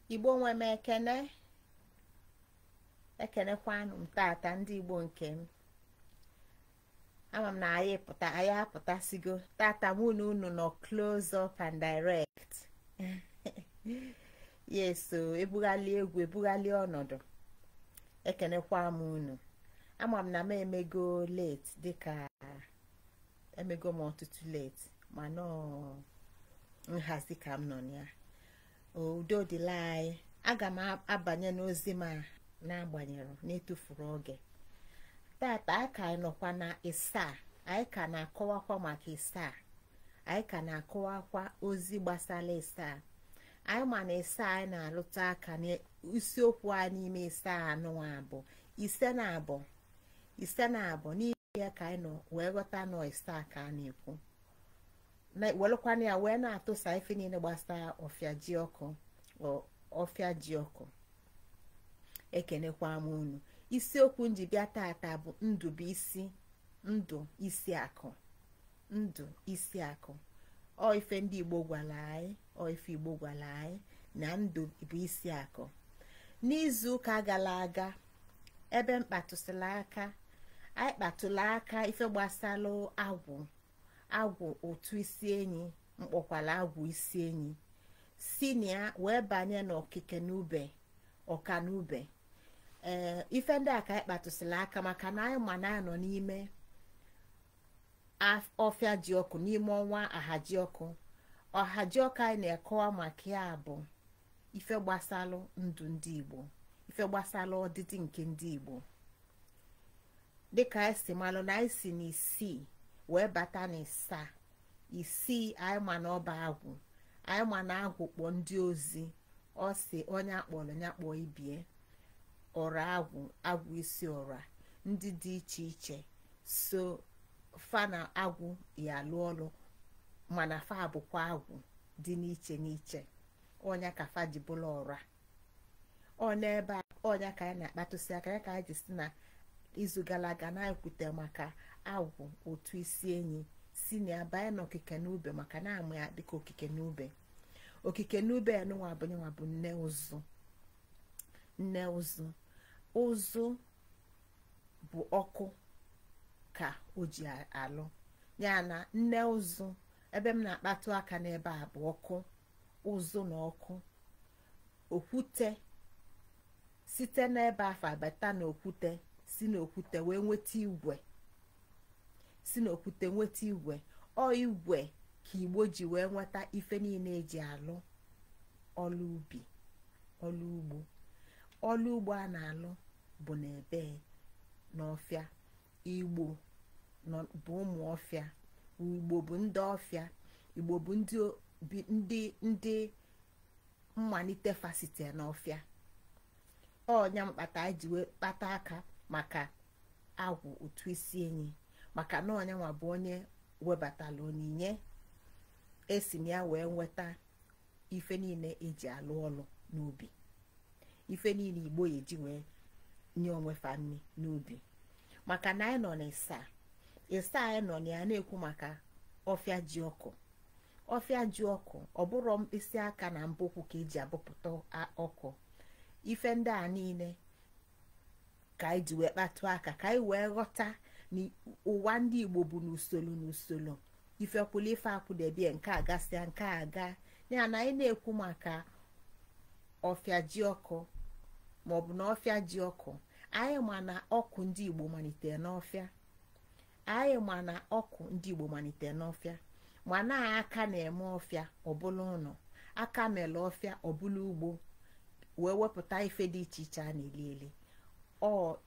Igbo nwe m, ekene. Ekenekwanụ m tata, ndị Igbo nke m. Ama m na anyị pụta, anyị apụtasigo tata. Mụ na unu nọ close up and direct. Yes, o ebughali egwu, ebughali ọnọdụ. Ekenekwa m unu. Ama m na m emego late, dịka emego m ọtụtụ late, mana nhazi ka m nọ na ya. Udo dịla anyị. Aga m abanye n'ozi m a na-agbanyere n'etufuru oge. Tata anyị ka nọkwa na ịsaa, anyị ka na-akọwakwa maka ịsaa, anyị ka na-akọwakwa ozi gbasara ịsaa. Anyị ma na ịsaa anyị na-alụta aka n'isiokwu a n'ime ịsaa anụnwa bụ ise na abụọ, ise na abụọ. N'ime ya ka anyị nọ wee ghọta nọ ịsaa ka a na-ekwu, welụkwana ya wee na-atụsa ife niile gbasara ọfịa ji ọkụ, ọfịa ji ọkụ. Ekenekwa m unu. Isiokwu nji bịa tata bụ ndụ bụ isi, ndụ isi akụ, ndụ isi akụ. Ọ ife ndị Igbo gwara anyị, ọ ife Igbo gwara anyị na ndụ bụ isi akụ. N'izu ụka gara aga, ebe m kpatụsịrị aka, anyị kpatụrụ aka ife gbasara agwụ, agwụ otu isi enyi, mkpọkwala agwụ isi enyi, si na ya wee banye n'okike n'ube, ọka n'ube. Ee, ife ndị a ka anyị kpatụsịrị aka, maka na anyị ma na anyị nọ n'ime ọfịa ji ọkụ, n'ime ọnwa ahaji ọkụ. Ọhaji ọkụ anyị na-ekọwa maka ya bụ ife gbasalụ ndụ ndị Igbo, ife gbasalụ ọdịdị nke ndị Igbo. Dịka anyị si malụ na anyị si n'isii wee bata n'ịsaa isii, anyị ma na ọba agwụ, anyị ma na agwụ kpọ ndị ozi. Ọ si onye akpọrọ ya kpọọ ibie ọra agwụ, agwụ isi ọra ndị dị iche iche so fa na agwụ ya alụ ọlụ, mana fa bụkwa agwụ dị n'iche n'iche. Ọnya ka fa ji bụla ọra. Ọ n'ebe a, ọnya ka anyị na-akpatụsị aka ya, ka anyị ji si na izu gara aga na-ekwute maka agwụ otu isi enyi, si na ya banye n'okike n'ube, maka na amụ ya dịka okike n'ube. Okike n'ube ya nụnwa bụ nyanwa bụ nne ụzụ, nne ụzụ. Ụzụ bụ ọkụ ka o ji alụ ya na nne ụzụ. Ebe m na-akpatụ aka n'ebe a bụ ọkụ, ụzụ na ọkụ, okwute. Site n'ebe afọ abata na okwute, si n'okwute wee nweta igwe, si n'okwute nweta igwe. Ọ igwe ka Igbo ji wee nweta ife niile eji alụ ọlụ ubi, ọlụ ugbo. Ọlụ ugbo a na-alụ bụ n'ebe n'ọfịa. Igbo bụ ụmụ ọfịa, Igbo bụ ndị ọfịa, Igbo bụ ndị mmalite fasite n'ọfịa. Ọnya mkpata anyị ji wee kpata aka maka agwụ otu isi enyi, maka na ọnyanwa bụ onye webatara onyinye esi na ya wee nweta ife niile eji alụ ọlụ n'ubi, ife niile Igbo eji wee nye onwe fa nri n'ubi. Maka na anyị nọ n'ịsaa, ịsaa anyị nọ na ya na-ekwu maka ọfịa ji ọkụ. Ọfịa ji ọkụ, ọ bụrụ mkpịsị aka na mbụkwụ ka eji abụpụta ọkụ. Ife ndị a niile ka anyị ji wee kpatụ aka, ka anyị wee ghọta na ụwa ndị Igbo bụ n'usoro n'usoro. Ife kwụla ife akwụdebie, nke a gasịa nke a ga ya. Na anyị na-ekwu maka ọfịa ji ọkụ, maọbụ na ọfịa ji ọkụ, anyị ma na ọkụ ndị Igbo malitere n'ọfịa. Anyị ma na ọkụ ndị Igbo malitere n'ọfịa, ma na aka na-eme ọfịa ọbụla ụlọ, aka mere ọfịa ọbụla ugbo, wee wepụta ife dị iche iche a na-eli eli. Ọ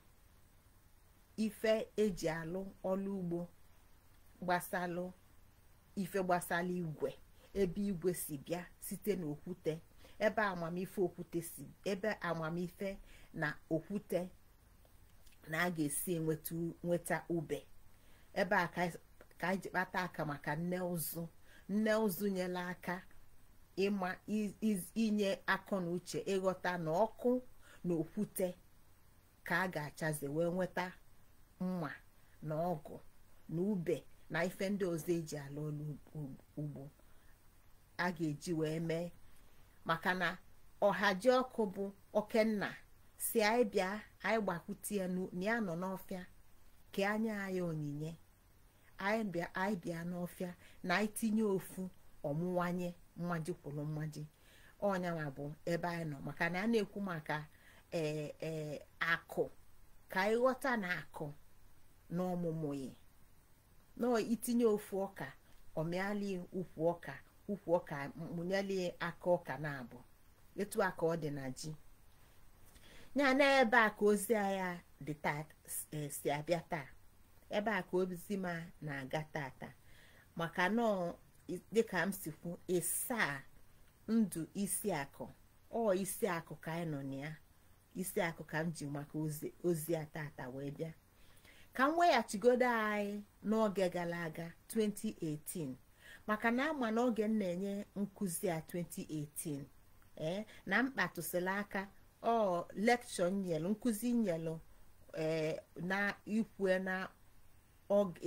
ife eji alụ ọlụ ugbo gbasalụ ife gbasara igwe, ebe igwe si bịa site n'okwute, ebe amamife okwute si, ebe amamife na okwute na a ga-esi nweta ube. Ebe a ka anyị ji kpata aka maka nne ụzụ. Nne ụzụ nyere aka ịma inye akọ na uche ịghọta na ọkụ na okwute ka a ga-achaze wee nweta mma na ọgụ na ube na ife ndị ọzọ eji alụ ọlụ ugbo a ga-eji wee mee, maka na Ọhaji ọkụ bụ okenna si anyị bịa, anyị gbakwute ya na ya nọ n'ọfịa ka anya anyị onyinye. Anyị bịa n'ọfịa na anyị tinye ofu ọmụwanye mmaji kwuru mmaji. Ọnyanwa bụ ebe anyị nọ, maka na a na-ekwu maka ee akụ, ka anyị ghọta na akụ na ọmụmụ ya nọ itinye ofu ọka ọmịali ukwu ọka, ukwu ọka mụnyeli aka ọka na abụ etu a ka ọ dị na ji ya. N'ebe a ka ozi anyị dị taa si abịa taa, ebe a ka ozi ma na-aga tata, maka nọọ dịka m si kwu, ịsaa ndụ isi akụ, ọ isi akụ ka anyị nọ na ya. Isi akụ ka m ji maka ozi a tata wee bịa ka m weghachigodo anyị n'oge gara aga 2018, maka na ama n'oge m na-enye nkụzi a 2018 na m kpatụsịrị aka ọ lekchọ nyelụ, nkụzi nyelụ na ikwu na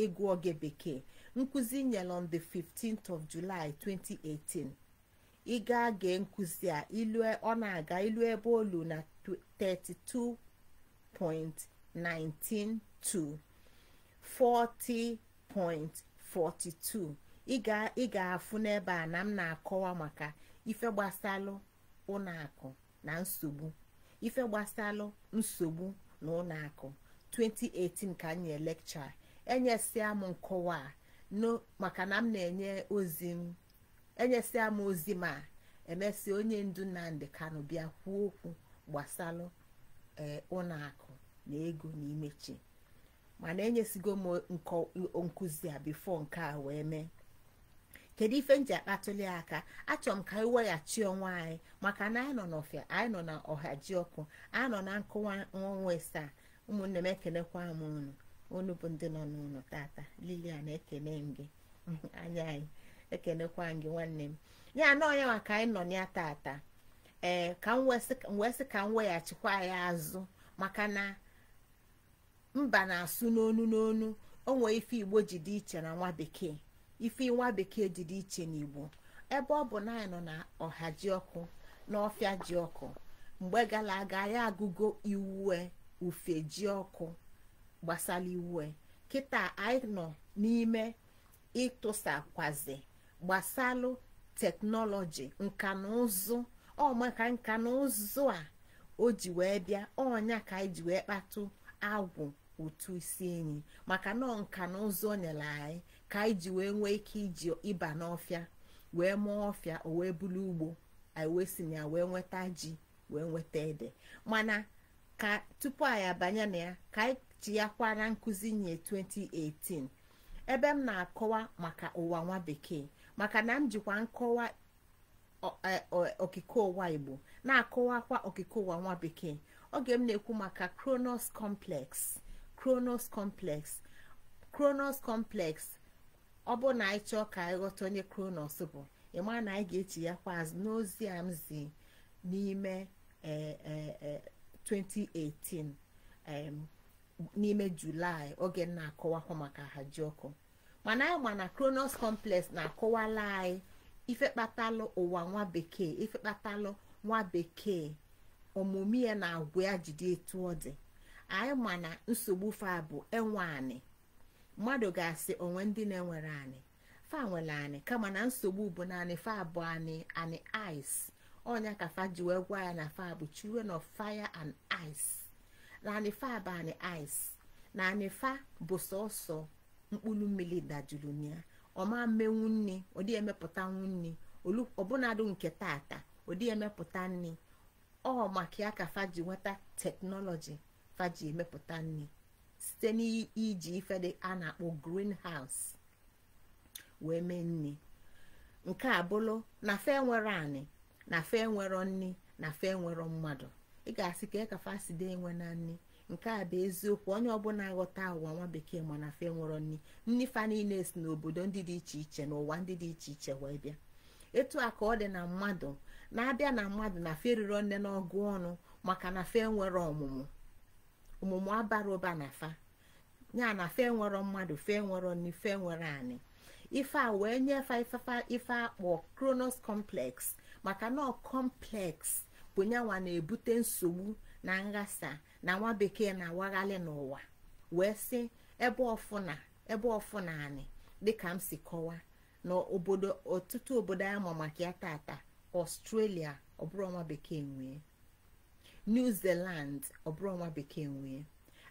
ịgụ oge bekee, nkụzi nyelụ on the 15th of July 2018. Ị ga gee nkụzi a ilu, ọ na-aga ilu ebe olu na 32.19 to 40.42. Ị ga-afụ n'ebe a na m na-akọwa maka ife gbasalụ ụlọakụ na nsogbu, ife gbasalụ nsogbu na ụlọakụ. 2018 ka m nye lekchọ, enyesịa m nkọwa no, maka na m na-enye ozi m, enyesịa m ozi ma emesịa onye ndu Nnamdi Kanu bịa kwuo okwu gbasalụ ụlọakụ na ego na imechi. Mana enyesigo m nkụzi a before nke a wee mee. Kedu ife m ji akpatụli aka? Achọrọ m ka anyị weghachi onwe anyị, maka na anyị nọ n'ọfịa, anyị nọ na ọha ji ọkụ, anyị nọ na nkụwa ọnwa ịsaa. Ụmụnne m, ekenekwa m unu, unu bụ ndị nọ n'ụlọ tata. Lilian, ekene m gị, anya anyị ekenekwa m gị nwanne m. Ya na ọnya maka anyị nọ na ya tata, ka m wee sị ka m weghachikwa ya azụ, maka na mba na-asụ n'onu n'onu. O nwee ife Igbo ji dị iche na nwa bekee, ife nwa bekee ji dị iche n'Igbo. Ebe ọ bụ na anyị nọ na ọha ji ọkụ na ọfịa ji ọkụ, mgbe gara aga ya agụgo iwue ufe ji ọkụ gbasara iwue. Kịta anyị nọ n'ime ịtụsakwazi gbasalụ teknọlọji, nka na ụzụ. Ọ maka nka na ụzụ a o ji wee bịa ọnya ka anyị ji wee kpatụ agwụ ụtụ isi enyi, maka na nka na ụzụ o nyere anyị ka anyị ji wee nwee ike iji ịba n'ọfịa wee mụọ ọfịa, o wee bulu ugbo anyị wee si na ya wee nweta ji, wee nweta ede. Mana ka tupu anyị abanye na ya, ka anyị ji ya kwara nkụzi nye 2018 ebe m na-akọwa maka ụwa nwa bekee, maka na m jikwa nkọwa okike ụwa Igbo na-akọwakwa okike ụwa nwa bekee. Oge m na-ekwu maka Kronos complex, Kronos complex, Kronos complex, ọ bụ na anyị chọọ ka anyị ghọta onye Kronos bụ, ịma na anyị ga-echi ya kwa azụ n'ozi a m zi n'ime 2018 n'ime Julaị, oge m na-akọwakwa maka ahaji ọkụ. Mana anyị ma na Kronos complex na-akọwala anyị ife kpatalụ ụwa nwa bekee, ife kpatalụ nwa bekee omume ya na agwa ya jide etu ọ dị. Anyị ma na nsogbu fa bụ enwe anị. Mmadụ ga-asị onwe ndị na-enwere anị, fa nwere anị, kama na nsogbu bụ naanị fa bụ anị anị ice. Ọnya ka fa ji wee gwa ya na fa bụ children of fire and ice, naanị fa bụ anị ice, naanị fa bụ sọsọ mkpụrụ mmiri dajuru na ya. Ọma mmenwu nni, ọ dị emepụtanwu nni, ọbụnadụ nke tata ọ dị emepụta nni. Ọ maka ya ka fa ji nweta teknọlọji fa ji emepụta nni site n'iji ife dị a na-akpọ greenhouse wee mee nni. Nke a bụrụ na fe nwere anị, na fe nwere nni, na fe nwere mmadụ. Ị ga-asị ka ka fa si dị enwe na nni. Nke a bụ eziokwu, onye ọbụla aghọta ụwa nwa bekee ma na fe nwere nni. Nni fa niile si n'obodo ndị dị iche iche na ụwa ndị dị iche iche wee bịa. Etu a ka ọ dị na mmadụ na-abịa na mmadụ na fe riri nne n'ọgụ ọnụ, maka na fe nwere ọmụmụ, ọmụmụ abara ụba na fa ya na fe nwere mmadụ, fe nwere nni, fe nwere anị. Ife a wee nye fa ife akpọ Kronos complex, maka na complex Bụ nyanwa na-ebute nsogbu na nghasa na nwa bekee na-awaghalị n'ụwa, wee sị ebe ọfụna, ebe ọfụna anị. Dịka m si kọwa na obodo, ọtụtụ obodo anyị ma maka ya tata, Australia, ọbụrụ nwa bekee nwee; New Zealand, ọbụrụ nwa bekee nwee;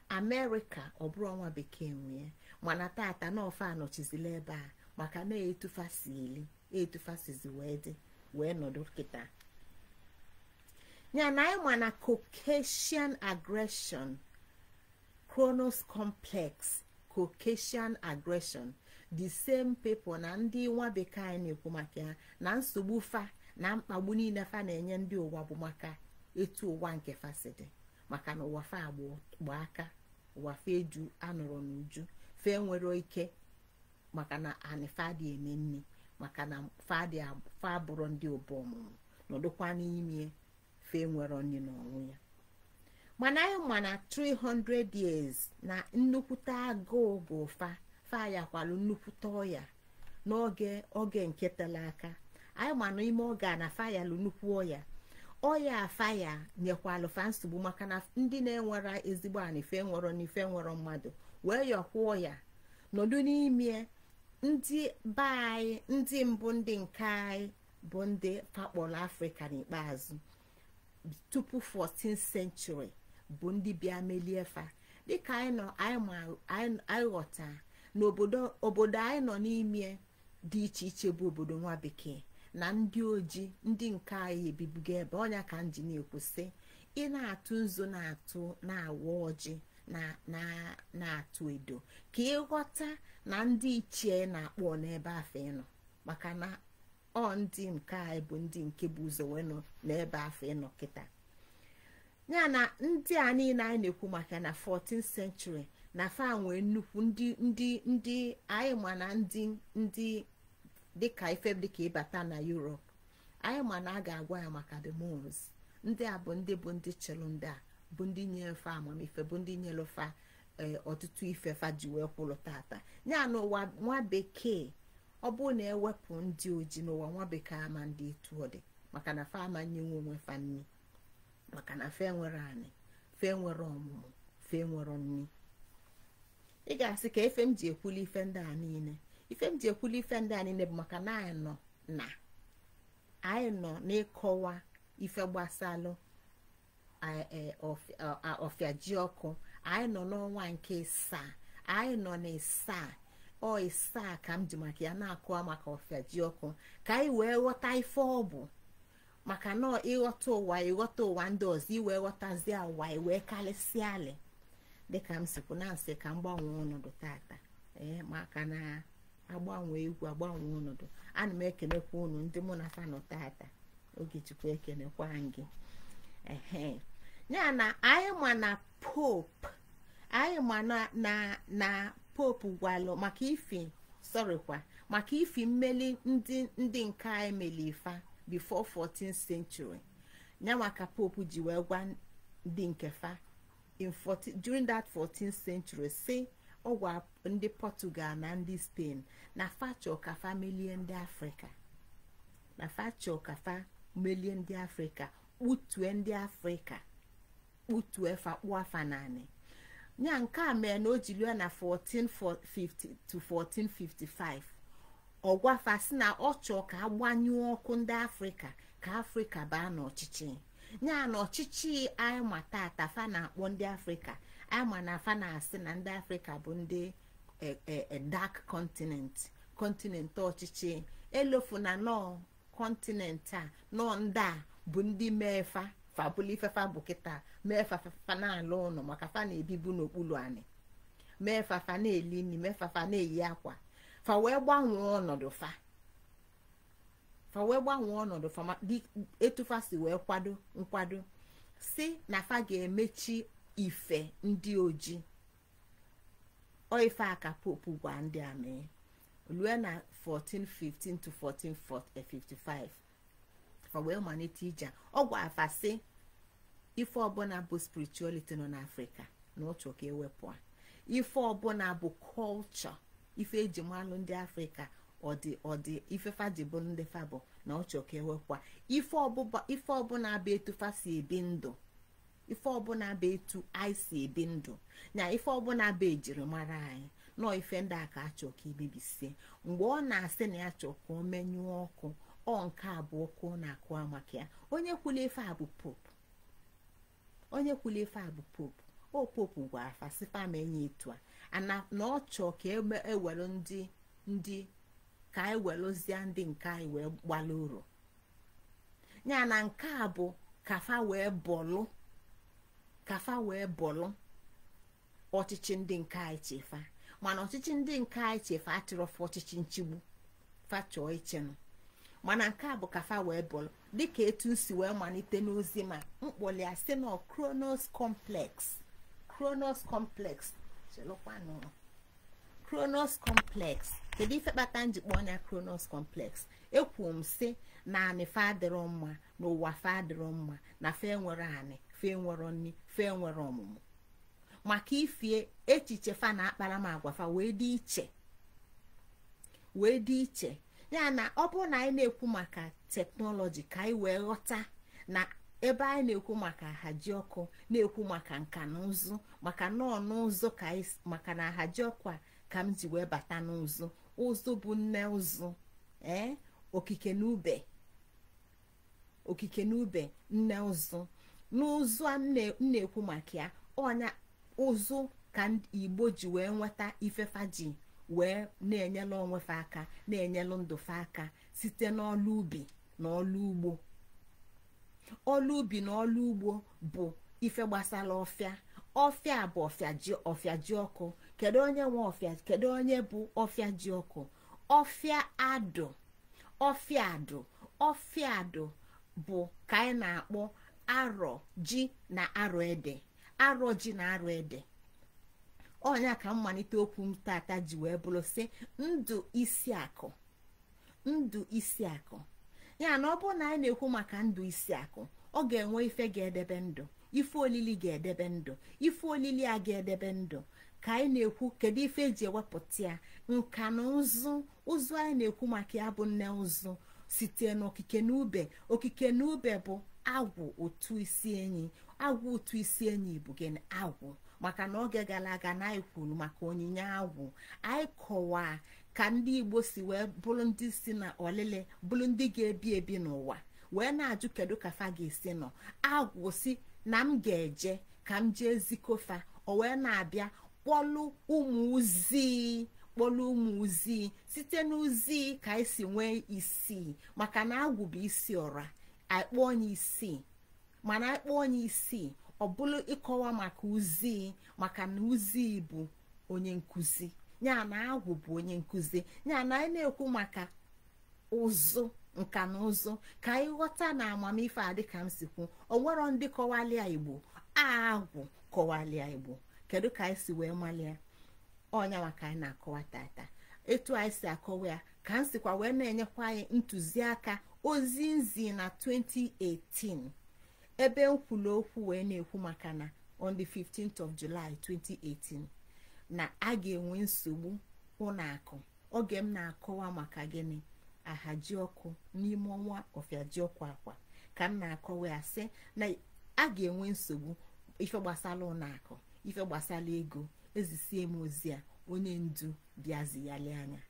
Amerịka, ọbụrụ nwa bekee nwee. Mana tata na ofe anọchizila ebe a, maka na etufa si eli, etufa sizi wee dị wee nọdụ kịta ya. Na anyị ma na Caucasian aggression, Kronos complex, Caucasian aggression, the same people na ndị nwa bekee anyị na-ekwu maka ya, na nsogbu fa na mkpagbu niile fa na-enye ndị ụwa bụ maka etu ụwa nke fa si dị, maka na ụwa fa gba aka, ụwa fa eju anọrọ n'uju, fe nwere ike, maka na anị fa dị eme nri, maka na fa bụrụ ndị ụba ọmụmụ nọdụkwa n'ime, fe nwere nri n'onwe ya. Mana anyị ma na 300 years na nnukwute agụụ bụ fa fa yakwalụ nnukwute ọya n'oge oge nke tere aka. Anyị ma n'ime oge a na fayalụ nnukwu ọya. Ọya faya nyekwalụ fa nsogbu, maka na ndị na-enwere ezigbo anị, fe nwere n'ife nwere mmadụ wee yọkwa ọya nọdụ n'ime. Ndị be anyị, ndị mbụ, ndị nke anyị bụ ndị fakpọrọ Afrịka n'ikpeazụ tupu 14th century, bụ ndị bịa melie fa. Dịka anyị nọ, anyị ghọta na obodo anyị nọ n'ime dị iche iche bụ obodo nwa bekee na ndị ojii, ndị nke anyị ebibugo ebe ọnya. Ka m ji na-ekwu sị, ị na-atụ nzu, na-atụ, na-awa ọjị, na-atụ edo, ka ịghọta na ndị ichie na-akpọ n'ebe afọ ịnọ, maka na ọ ndị nke anyị bụ ndị nke bụ ụzọ wee nọ n'ebe afọ ịnọ kịta ya. Na ndị a niile anyị na-ekwu maka na 14th century na fa nwee nnukwu ndị anyị ma na ndị dịka ife dịka ịbata na Europe, anyị ma na a ga-agwa ya maka the Moors. Ndị a bụ ndị bụ ndị chịrị, ndị a bụ ndị nyefe amamife, bụ ndị nyelufa ọtụtụ ife fa ji wee kwụrụ tata ya n'ụwa nwa bekee. Ọ bụrụ na ewepụ ndị ojii n'ụwa nwa bekee, ama ndị etu ọ dị, maka na fa ama nyenwe onwe fa nni, maka na fe nwere anị, fe nwere ọmụmụ, fe nwere nni. Ị ga-asị ka efe m ji ekwuli ife ndị a niile. Ife m ji ekwuli ife ndị a niile bụ maka na anyị nọ n'ịkọwa ife gbasalụ ọfịa ji ọkụ. Anyị nọ n'ọnwa nke ịsaa, anyị nọ na ịsaa, ọ ịsaa ka m ji maka ya na-akụwa maka ọfịa ji ọkụ, ka anyị wee ghọta ife ọ bụ, maka na ịghọta ụwa, ịghọta ụwa ndị ọzọ, iwee ghọtazie ụwa, iwee karịsịa alị. Dịka m sikwu na nsị ka m gbanwee ọnọdụ tata, ee, maka na agbanwe egwu, agbanwe ọnọdụ. Ana m ekenekwa unu ndị mụ na fanọ tata. Oge Chukwu, ekenekwa gị. Ehe, ya na anyị ma na Pope, anyị ma na Pope gwalụ maka ifi, sorrykwa, maka ifi mmeli ndị nke anyị meli ifa before 14th century. Ya maka Pope ji wee gwa ndị nke fa in 14, during that 14th century, si ọ gwa ndị Portugal na ndị Spain na fa chọọ ka fa melie ndị Afrịka, na fa chọọ ka fa melie ndị Afrịka, kputue ndị Afrịka, kputue fa, kpụọ afa naanị ya. Nke a mere na o ji lue na 1450 to 1455, ọgwafa si na ọ chọọ ka agbanyụọ ọkụ ndị Afrịka, ka Afrịka baa n'ọchịchị ya, na ọchịchị anyị ma tata fa na-akpọ ndị Afrịka. Anyị ma na fa na-asị na ndị Afrịka bụ ndị dark continent, continent ọchịchị elofu, na nọọ continent a, nọọ ndị a bụ ndị mee fa fabụla ifefa bụ kịta, mee fa fa na-alụ ụlọ, maka fa na-ebibu n'okpuru anị, mee fa fa na-eli nri, mee fa fa na-eyi akwa. Fa wee gbanwee ọnọdụ fa, fa wee gbanwee ọnọdụ fa etu fa si wee kwado nkwado si na fa ga-emechi ife ndị ojii. Ọ ife a ka Pope gwa ndị a mee lue na 1415 to 1455. Fa wee malite ije. Ọ gwa afa sị ife ọbụla bụ spirituality nọ n'Afrịka na otu ka ewepụ a, ife ọbụla bụ culture, ife eji malụ ndị Afrịka. Ọdị ifefa ji bụ ndị fa bụ na ọ chọọ ka ewepụ ife ọbụla bụ etu fa si ebi ndụ, ife ọbụla bụ etu anyị si ebi ndụ, na ife ọbụla bụ ejirimara anyị nọọ ife ndị a ka achọ ka imebisie. Mgbe ọ na-asị na ya chọọ ka ọ menyụọ ọkụ, ọ nke a bụ ọkụ ọ na-akụwa maka ya. Onye kwuli ife a bụ pope, onye kwuli ife a bụ pope. O pope gwara fa sịfa ma enye etu a na ọ chọọ ka ewere ndị ka anyị welụzie ndị nke anyị wee gbala uru ya. Na nke a bụ kafa wee bọlụ, kafa wee bọlụ ọchịchị ndị nke anyị chefa. Mana ọchịchị ndị nke anyị chefa achịrọfa ọchịchị nchigbu fa chọọ ichenụ. Mana nke a bụ kafa wee bọlụ, dịka etu nsi wee malite n'ozi ma mkpọli asị na Kronos complex, Kronos complex, chelụkwanụ Kronos complex. Kedu ife kpata njikpọ ọnya Kronos complex? Ekwu m sị na anị fa adịrọ mma, na ụwa fa adịrọ mma, na fa enwere anị, fa enwere nni, fa enwere ọmụmụ. Maka ifie echiche fa na akparamagwa fa wee dị iche, wee dị iche. Ya na ọ bụrụ na anyị na-ekwu maka teknọlọji, ka anyị wee ghọta na ebe anyị na-ekwu maka ahaji ọkụ, na-ekwu maka nka na ụzụ, maka nọọ n'ụzụ ka anyị, maka na ahaji ọkụ a ka m ji wee bata n'ụzụ. Ụzụ bụ nne ụzụ, okike na ube, okike na ube, nne ụzụ. N'ụzụ a m na-ekwu maka ya, ọnya ụzụ ka Igbo ji wee nweta ifefa ji wee na-enyelu onwefe aka, na-enyelu ndụfe aka site n'ọlụ ubi na ọlụ ugbo. Ọlụ ubi na ọlụ ugbo bụ ife gbasara ọfịa. Ọfịa bụ ọfịa ji ọkụ. Kedu onye nwe ọfịa? Kedu onye bụ ọfịa ji ọkụ? Ọfịa adụ, ọfịa adụ, ọfịa adụ bụ ka anyị na-akpọ arọ ji na arọ ede, arọ ji na arọ ede. Ọnya ka mmalite okwu m tata ji wee bụrụ sị ndụ isi akụ, ndụ isi akụ. Ya na ọ bụrụ na anyị na-ekwu maka ndụ isi akụ, ọ ga-enwe ife ga-edebe ndụ, ife olili ga-edebe ndụ, ife olili a ga-edebe ndụ. Ka anyị na-ekwu kedu ife eji ewepụta ya? Nka na ụzụ. Ụzụ anyị na-ekwu maka ya bụ nne ụzụ site n'okike na ube. Okike na ube bụ agwụ otu isi enyi. Agwụ otu isi enyi bụ gịnị? Agwụ. Maka na oge gara aga na anyị kwuru maka onyinye agwụ, anyị kọwaa ka ndị Igbo si wee bụrụ ndị si na ọlịlị, bụrụ ndị ga-ebi ebi n'ụwa, wee na-ajụ kedu ka fa ga-esi nọ. Agwụ si na m ga-eje ka m jee zikofa, o wee na-abịa kpọlụ ụmụ uzii, kpọlụ ụmụ uzii. Site n'uzii ka anyị si nwee isii, maka na agwụ bụ isi ọra, anyị kpọọ onye isii. Mana anyị kpọọ onye isii, ọ bụrụ ịkọwa maka uzii, maka na uzii bụ onye nkụzi, ya na agwụ bụ onye nkụzi. Ya na anyị na-ekwu maka ụzụ, nka na ụzụ, ka anyị ghọta na amamife a dịka m si kwu, o nwero ndị kọwalịa Igbo, agwụ kọwalịa Igbo. Kedu ka anyị si wee malịa? Ọnya maka anyị na-akọwa tata. Etu anyị si akọwa ya ka m sikwa wee na-enyekwa anyị ntụziaka ozi nzi na 2018, ebe m kwuru okwu wee na-ekwu maka na on the 15th of July 2018 na a ga-enwe nsogbu ụlọ akụ. Oge m na-akọwa maka gịnị? Ahaji ọkụ n'ime ọnwa ọfịaji ọkụ akwa ka m na-akọwa ya sị na a ga-enwe nsogbu ife gbasara ụlọ akụ, ife gbasara ego. Ezisie m ozi a, onye ndu bịaziyali anya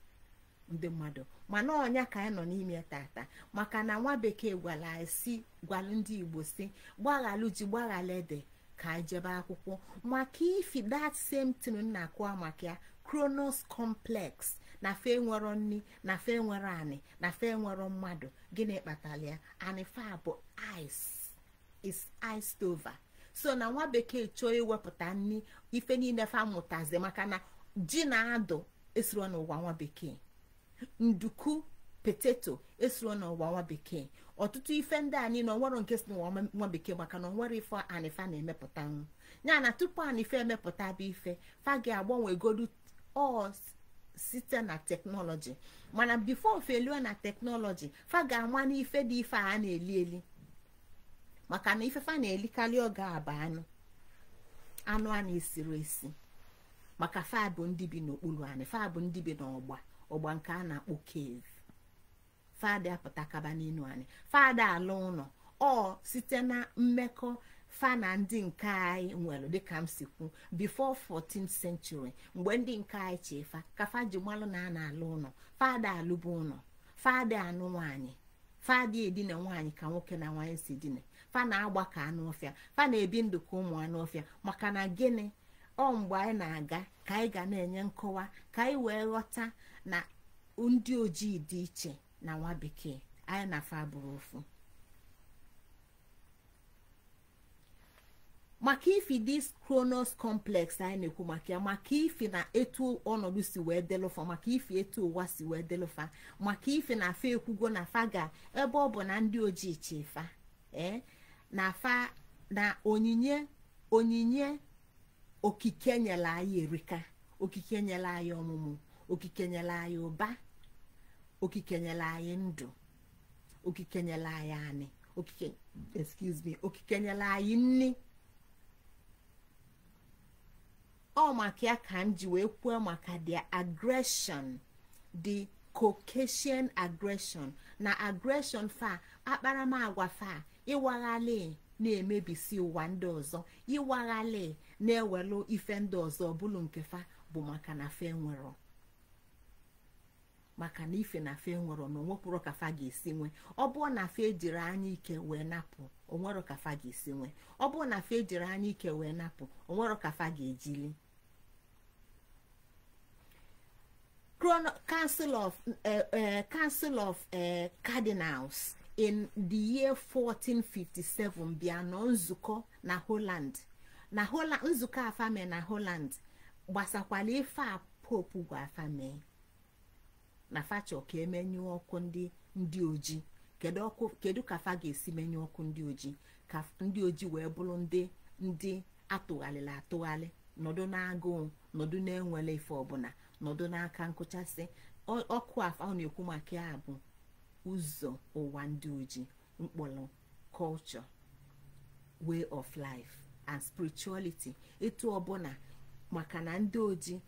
ndị mmadụ. Mana ọnya ka anyị nọ n'ime tata, maka na nwa bekee gwara anyị si gwara ndị Igbo si gbaghalụ ji gbaghalụ ede ka anyị jebe akwụkwọ. Maka ifi that same thing na-akụwa maka ya, Kronos complex, na fe nwere nni, na fe nwere anị, na fe nwere mmadụ. Gịnị kpatara ya? Anị fa bụ ice, is iced over. So na nwa bekee chọọ iwepụta nni, ife niile fa mụtazi, maka na ji na adụ esiro n'ụwa nwa bekee, nduku potato esiro n'ụwa nwa bekee, ọtụtụ ife ndị a niile onwero nke si n'ụwa nwa bekee, maka na onwere ife anịfa na-emepụta nwu. Ya na tupu anịfa emepụta bụ ife fa ga-agbanwegodu ọ site na teknọlọji. Mana bifo felue na teknọlọji, fa ga-ama n'ife dị ife a na-eli eli, maka na ife fa na-elikarị oge a bụ anụ, anụ a na-esiri esi, maka fa bụ ndị bi n'okpuru anị, fa bụ ndị bi n'ọgba Ọgba nke a na-akpọ cave. Fada apụtakaba n'inu anyị, fada ala ụlọ ọ site na mmekọ fa na ndị nke anyị nwere. Dịka m si kwu, before 14th century, mgbe ndị nke anyị chefa ka fa ji malụ na a na-alụ ụlọ, fada alụbụ ụlọ, fada anụ nwaanyị, fada edina nwaanyị ka nwoke na nwaanyị si dina. Fa na-agba ka anụ ọfịa, fa na-ebi ndụ ka ụmụ anụ ọfịa. Maka na gịnị? Ọ mgbe anyị na-aga ka anyị ga na-enye nkọwa ka anyị wee ghọta na ndị ojii dị iche na nwa bekee. Anyị na fa bụrụ ofu. Maka ifi this Kronos complex anyị na-ekwu maka ya, maka ifi na etu ọnọdụ si wee delụfa, maka ifi etu ụwa si wee delụfa, maka ifi na fa ekwugo na fa ga ebe ọ bụ na ndị ojii chefa na fa na onyinye okike nyere anyị erika, okike nyere anyị ọmụmụ, okike nyere anyị ụba, okike nyere anyị ndụ, okike nyere anyị anị, okike okike nyere anyị nni. Ọ maka ya ka m ji wee kwuo maka the aggression, the Caucasian aggression, na aggression fa, akparamagwa fa, ịwaghalị na-emebisi ụwa ndị ọzọ, ịwaghalị na-ewelu ife ndị ọzọ bụlụ nke fa, bụ maka na fe nwere, maka na ife na fe nwere na onwekwuru ka fa ga-esi nwe. Ọ bụrụ na fe ejiri anya ike wee napụ, onwero ka fa ga-esi nwe. Ọ bụrụ na fe ejiri anya ike wee napụ, onwero ka fa ga-ejili. Council of Cardinals in the year 1457 bịa nọ nzukọ na Holland. Na Holland, nzukọ afame na Holland gbasakwala ife a Pope gwa afame na facho ka emenyu ọkụ ndị ojii. Kedu ka fa ga-esi menyu ọkụ ndị ojii ka ndị ojii wee bụrụ ndị atụghalịla atụghalị, nọdụ n'agụụ, nọdụ na-enwele ife ọbụla, nọdụ n'aka nkụchasị. Ọkụ afa ọ na-ekwu maka ya bụ ụzọ ụwa ndị ojii, mkpọrọ culture, way of life and spirituality. Etu ọbụla maka na ndị ojii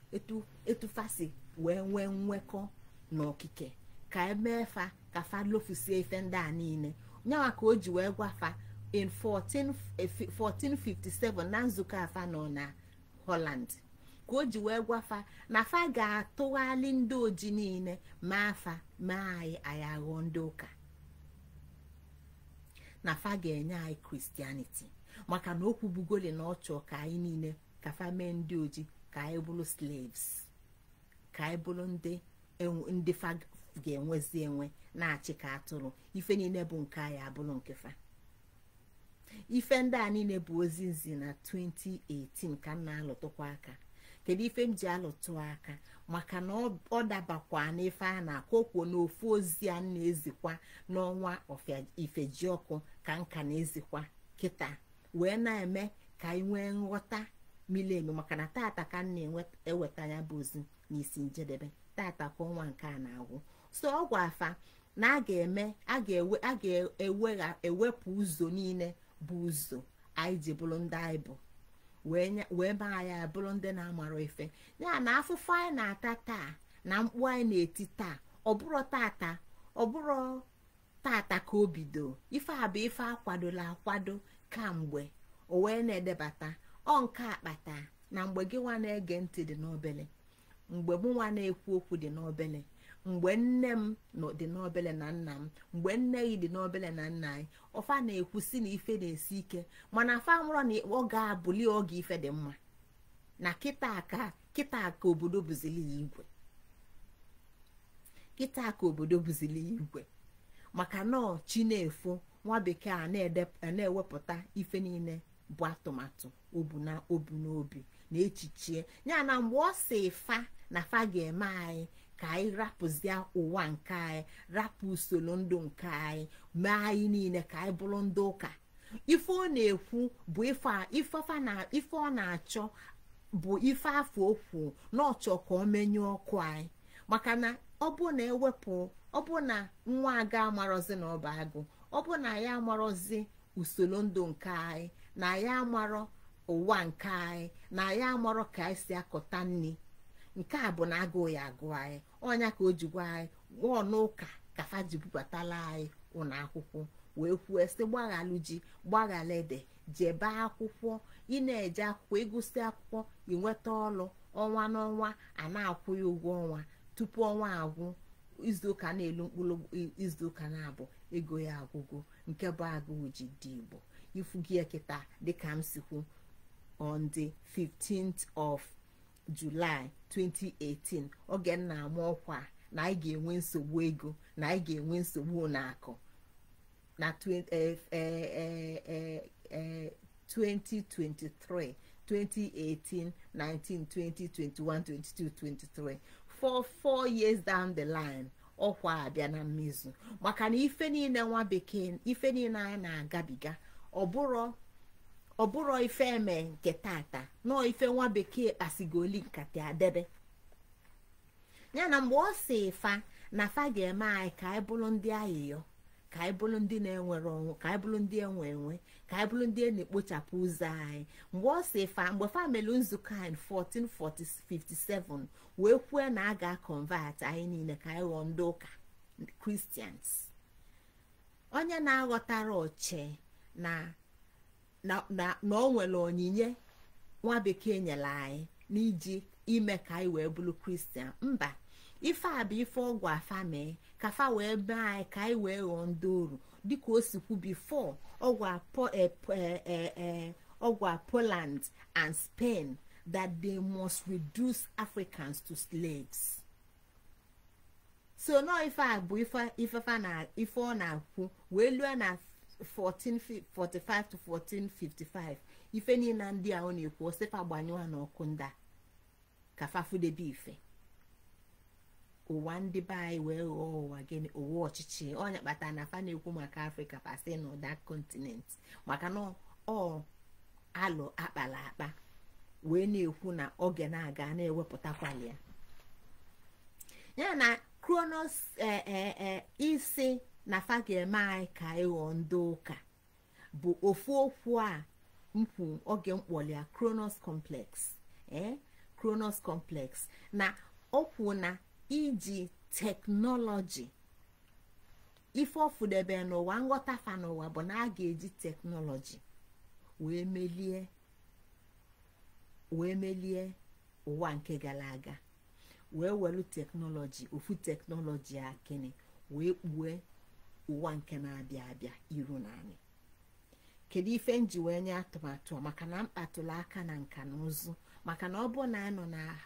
etu fasi wee nwee nwekọ n'okike ka emee fa ka fa lofusie ife ndị a niile. Nyawa ka o ji wee gwa fa in 1457 na nzukọ afa nọ na Holland, ka o ji wee gwa fa na fa ga-atụgharị ndị ojii niile ma afa ma anyị aghọọ ndị ụka, na fa ga-enye anyị Christianity. Maka na okwu bugoli na ọ chọọ ka anyị niile ka fa mee ndị ojii ka anyị bụrụ slaves, ka anyị bụrụ ndị fa ga-enwezi enwe na-achị ka atụrụ. Ife niile bụ nke anyị abụrụ nke fa. Ife ndị a niile bụ ozi nzi na 2018 ka m na-alụtụkwa aka. Kedu ife m ji alụtụ aka? Maka na ọ dabakwa n'ife a na-akọ okwu n'ofu ozi a na-ezikwa n'ọnwa Ifejiọkụ ka nka na-ezikwa kịta, wee na-eme ka anyị nwee nghọta miri emi. Maka na tata ka m na-eweta ya bụ ozi n'isi njedebe, tata ka ọnwa nke a na-agwụ. So ọ gwa afa na a ga-eme a ga-ewepụ ụzọ niile bụ ụzọ anyị ji bụrụ ndị anyị bụ, wee mee anyị bụrụ ndị na-amara ife. Ya na afụfụ anyị na-ata taa na mkpu anyị na-eti taa, ọ bụrụ tata ka o bido. Ife a bụ ife akwadola akwado kamgbe o wee na-edebata. Ọ nke akpata na mgbe gị nwa na-ege ntị dị n'obele, mgbe mụ nwa na-ekwu okwu dị n'obele, mgbe nne m nọ dị n'obele na nna m, mgbe nne gị dị n'obele na nna anyị, ọfa na-ekwu si na ife na-esi ike, mana afa nwụrọ na ọ ga-abụli oge ife dị mma. Na kịta ka obodo bụzili ya igwe, kịta ka obodo bụzili ya igwe. Maka na chi na-efo, nwa bekee a na-ewepụta ife niile bụ atụmatụ obu na obu n'obi na echichie ya. Na mgbe ọ si fa na fa ga-eme anyị ka anyị rapụzie ụwa nke anyị, rapụ usoro ndụ nke anyị, mee anyị niile ka anyị bụrụ ndị ụka. Ife ọ na-ekwu bụ ife ọ na-achọ bụ ife afọ okwu na ọchọ ka ọ menyụọ ọkụ anyị. Maka na ọ bụ na ewepụ, ọ bụ na nwa aga amarọzi na ọba agụ, ọ bụ na ya amarọzi usoro ndụ nke anyị, na ya amarọ ụwa nke anyị, na ya amarọ ka anyị si akọta nri, Nke a bụ na agụụ ya agụ anyị. Ọnya ka o ji gwa anyị nwụọ n'ụka ka fa ji bubatala anyị ụlọ akwụkwọ, wee kwuo sị gbaghalụ ji, gbaghala ede, jebe akwụkwọ. Ị na-eje akwụkwọ, ịgụsị akwụkwọ, ịnweta ọlụ ọnwa n'ọnwa, a na-akwụ ya ụgwọ ọnwa. Tupu ọnwa agwụ, izuụka na-elu mkpụrụ izuụka na-abụ, ego ya agwụgo. Nke bụ agụụ ji dị Igbo. Ifugi kịta, dịka m si kwu, on the 15th of July 2018, oge m na-ama ọkwa na anyị ga-enwe nsogbu ego, na anyị ga-enwe nsogbu na akụ na 2023, 2018, 19, 20, 21, 22, 23, 4 years down the line, ọkwa abịa na mmezu. Maka na ife niile nwa bekee, ife niile anyị na-agabiga, ọbụrụ ife eme nke tata nọọ, ife nwa bekee kpasigoli nkata adebe ya. Na mgbe ọ si fa na fa ga-eme anyị ka anyị bụrụ ndị ayịyọ, ka anyị bụrụ ndị na-enwere ọnwụ, ka anyị bụrụ ndị enwe enwe, ka anyị bụrụ ndị a na-ekpochapụ ụzọ anyị, mgbe ọ si fa, mgbe fa mere nzukọ anyị 1457, wee kwue na a ga-convert anyị niile ka anyị ghọọ ndị ụka Christians. Onye na-aghọtara oche na na na o nwere onyinye nwa bekee nyere anyị n'iji ime ka anyị wee bụrụ Christian, mba, ife a bụ ife ọgwụ afa mee ka fa wee mee anyị ka anyị wee ghọọ ndị oru, dịka o si kwu before ọgwa Poland and Spain that they must reduce Africans to slaves. So nọọ ife a bụ ife fa na ife ọ na-akwu wee lue na 1445 to 1455. Ife niile ndị a ọ na-ekwu, ọsịfa gbanyụọ n'ọkụ ndị a ka fa fudebe ife ụwa ndị be anyị wee ghọọ ụwa gịnị? Ụwa ọchịchị. Onye kpatara na fa na-ekwu maka Afrịka, pasị na ụda continent, maka na ọ alụ akpala akpa wee na-ekwu na oge na-aga na-ewepụtakwali ya. Ya na Kronos isi na fa ga-eme anyị ka anyị ghọọ ndị ụka bụ ofu okwu a mkwu oge mkpọli ya Kronos complex. Kronos complex na okwu na iji technology ife ọfụdebe n'ụwa. Nghọta fa n'ụwa bụ na a ga-eji technology wee melie ụwa nke gara aga, wee welu technology, ofu technology a kene wee kpue ụwa nke na-abịa abịa iru naanị. Kedu ife nji wee nye atụmatụ? Maka na mkpatụrụ aka na nka na ụzụ, maka na ọ bụ na anyị nọ na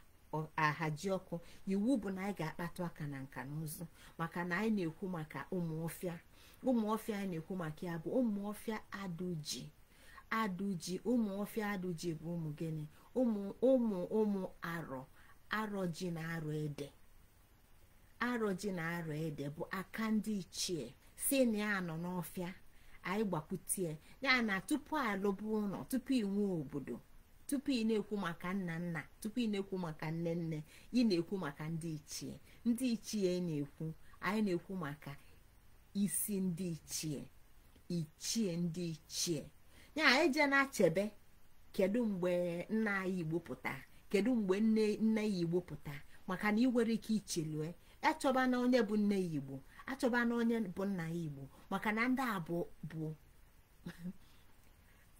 ahaji ọkụ, iwu bụ na anyị ga-akpatụ aka na nka na ụzụ, maka na anyị na-ekwu maka ụmụ ọfịa. Ụmụ ọfịa anyị na-ekwu maka ya bụ ụmụ ọfịa adụji adụji. Ụmụ ọfịa adụji bụ ụmụ gịnị? Ụmụ ụmụ ụmụ arọ, arọ ji na arọ ede. Arọ ji na arọ ede bụ aka ndị ichie si na ya nọ n'ọfịa. Anyị gbakwutie ya na tupu alụba ụlọ, tupu inwe obodo, tupu ị na-ekwu maka nna nna, tupu ị na-ekwu maka nne nne, ị na-ekwu maka ndị ichie. Ndị ichie na-ekwu, anyị na-ekwu maka isi ndị ichie, ichie ndị ichie ya. Eje na-achebe kedu mgbe nna anyị Igbo pụtara, kedu mgbe nne nne ya Igbo pụtara, maka na ị nwere ike ichelue achọba na onye bụ nne ya Igbo, achọba na onye bụ nna ya Igbo, maka na ndị a bụ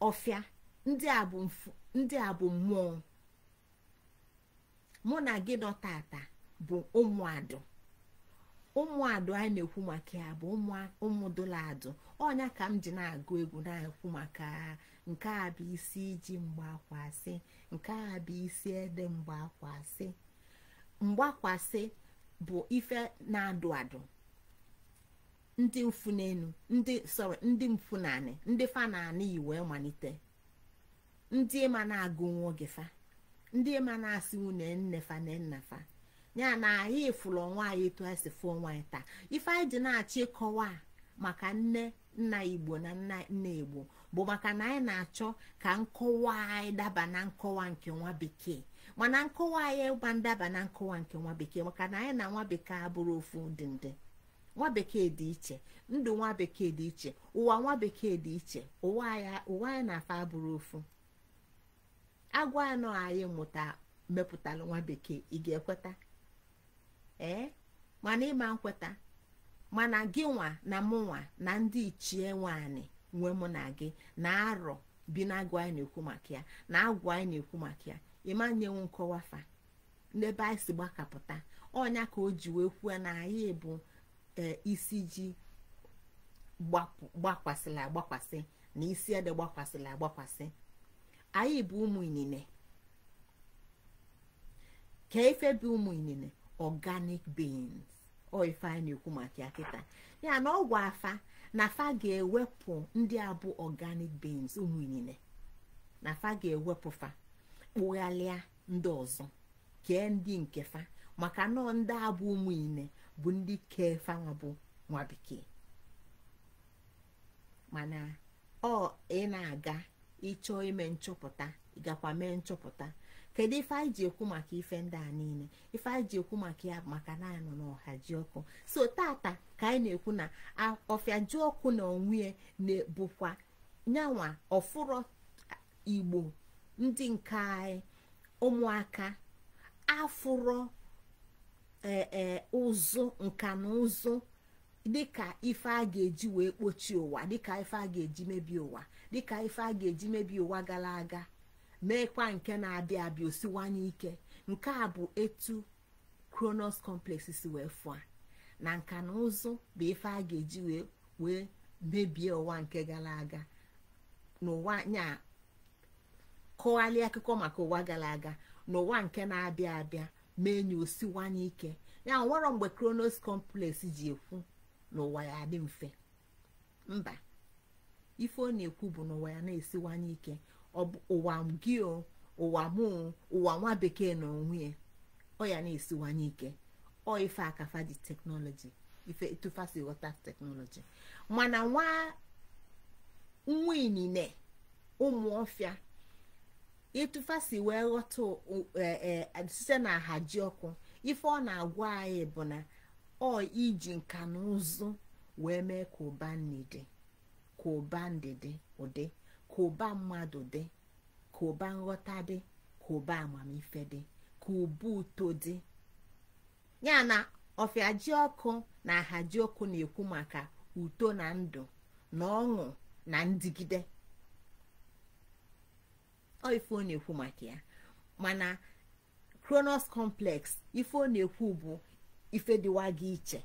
ọfịa, ndị a bụ mfu, ndị a bụ mmụọ. Mụ na gị nọ tata bụ ụmụadụ. Ụmụadụ anyị na-ekwu maka ya bụ ụmụdụladụ. Ọnya ka m ji na-agụ egwu na-ekwu maka nke a bụ isi iji mgbakwasị, nke a bụ isi ede mgbakwasị. Mgbakwasị bụ ife na-adụ adụ, ndị mfunenu, ndị, sorry, ndị mfunanị, ndị fa na-anị wee malite, ndị ma na-agụ nwa oge fa, ndị ma na-asị nwunye nne fa na nna fa. Ya na anyị fụrụ onwe anyị etu anyị si fụọ onwe anyị taa. Ife anyị ji na-achọ ịkọwa maka nne nna Igbo na nna nne Igbo bụ maka na anyị na-achọ ka nkọwa anyị daba na nkọwa nke nwa bekee. Mana nkọwa anyị ịgba ndaba na nkọwa nke nwa bekee, maka na anyị na nwa bekee abụrụ ofu dị. Ndị nwa bekee dị iche, ndụ nwa bekee dị iche, ụwa nwa bekee dị iche, ụwa anyị na-afa abụrụ ofu. Agwa anọ anyị mụta Mepụtara nwa bekee, ị ga-ekweta? Ee, mana ịma nkweta. Mana gị nwa na mụnwa na ndị ichie nwaanyị nwe mụ na gị na arọ bi na agụ anyị na-ekwu maka ya, na agwụ anyị na-ekwu maka ya, ịma nyenwu nkọwa fa n'ebe anyị si gbakapụta. Ọnya ka o ji wee kwuo na anyị bụ isi ji gbakwasịla agbakwasị na isi ede gbakwasịla agbakwasị. Anyị bụ ụmụ inine. Ka ife bụ ụmụ inine? Organic beings. Ọ ife anyị na-ekwu maka ya kịta ya na ọgwụ afa na fa ga-ewepụ ndị a bụ organic beings, ụmụ inine, na fa ga-ewepụ fa, kpụghalịa ndị ọzọ, kee ndị nke fa, maka nọọ ndị a bụ ụmụ inine bụ ndị kee fa nwa bụ nwa bekee. Mana ọ ị na-aga ịchọọ ime nchọpụta, ịgakwa mee nchọpụta. Kedu ife anyị ji ekwu maka ife ndị a niile? Ife anyị ji ekwu maka ya bụ maka na anyị nọ n'ọha ji ọkụ. So tata ka anyị na-ekwu na ọfịa ji ọkụ na onwe bụkwa nyanwa ọfụrọ Igbo ndị nke anyị, ụmụaka afụrọ ee ụzụ nka na ụzụ dịka ife a ga-eji wee kpochie ụwa, dịka ife a ga-eji mebie ụwa, dịka ife a ga-eji mebie ụwa gara aga, meekwa nke na-abịa abịa osiwanye ike. Nke a bụ etu Kronos complex si wee fụa na nka na ụzụ bụ ife a ga-eji wee mebie ụwa nke gara aga n'ụwa nya, kọghalịa akụkọ maka ụwa gara aga n'ụwa nke na-abịa abịa, mee nye osiwanye ike. Ya nwere mgbe Kronos complex ji ekwu n'ụwa ya adị mfe? Mba, ife ọ na-ekwu bụ n'ụwa ya na-esiwanye ike. Ọ bụ ụwa gị o, ụwa mụ, ụwa nwa bekee na onwe ya, ọ ya na-esiwanye ike. Ọ ife akafa ji technology, ife etufasi ghọta technology. Mana nwa nwa inine ụmụ ọfịa etufasi wee ghọta site na ahaji ọkụ, ife ọ na-agwa anyị bụ na ọ iji nka na ụzụ wee mee ka ụba nni dị, ka ụba ndị dị ụdị, ka ụba mmadụ dị, ka ụba nghọta dị, ka ụba amamife dị, ka ụba uto dị. Ya na ọfịa ji ọkụ na ahaji ọkụ na-ekwu maka uto na ndụ na ọṅụ na ndigide. Ọ ife ọ na-ekwu maka ya. Mana Kronos complex, ife ọ na-ekwu bụ ife dịwa gị iche.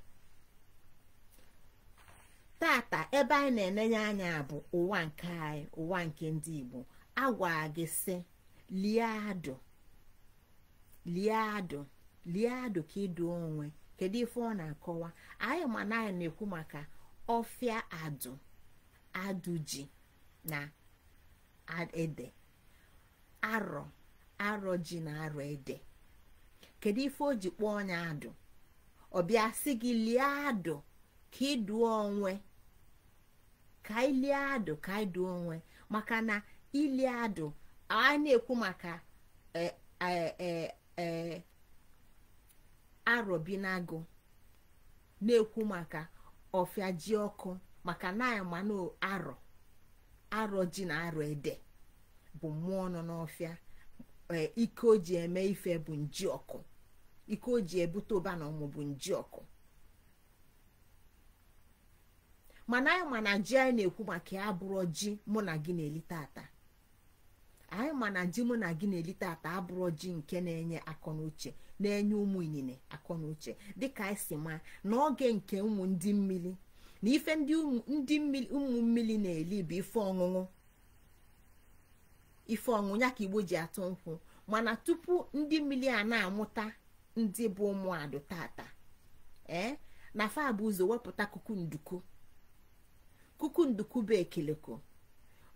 Tata ebe anyị na-enenye anya bụ ụwa nke anyị, ụwa nke ndị Igbo. Agwa gị sị lie adụ, lie adụ, lie adụ ka ịdụ onwe. Kedu ife ọ na-akọwa anyị? Mana anyị na-ekwu maka ọfịa adụ, adụ ji na ede, arọ, arọ ji na arọ ede. Kedu ife o ji kpọọ ọnya adụ? Ọ bịa sị gị lie adụ ka ịdụ onwe, ka ilie adụ ka ịdụ onwe. Maka na ili adụ a na-ekwu maka arọbinagụ, na-ekwu maka ọfịa ji ọkụ, maka na anyị ma na arọ, arọ ji na arọ ede bụ mmụọ nọ n'ọfịa. Ike o ji eme ife bụ nji ọkụ, ike o ji ebute ụba na ọmụ bụ nji ọkụ. Mana anyị ma na ji anyị na-ekwu maka ya abụrọ ji mụ na gị na-eli tata. Anyị ma na ji mụ na gị na-eli tata abụrọ ji nke na-enye akọ na uche, na-enye ụmụ inine akọ na uche, dịka anyị si ma n'oge nke ụmụ ndị mmiri na ife ndị mmiri, ụmụ mmiri na-eli bụ ife ọṅụṅụ, ife ọṅụṅụ ya ka Igbo ji atụ nkwụ. Mana tupu ndị mmiri a na-amụta ndị bụ ụmụadụ tata, na fa bụ ụzọ wepụta kukunduku. Kukunduku bụ ekeleko,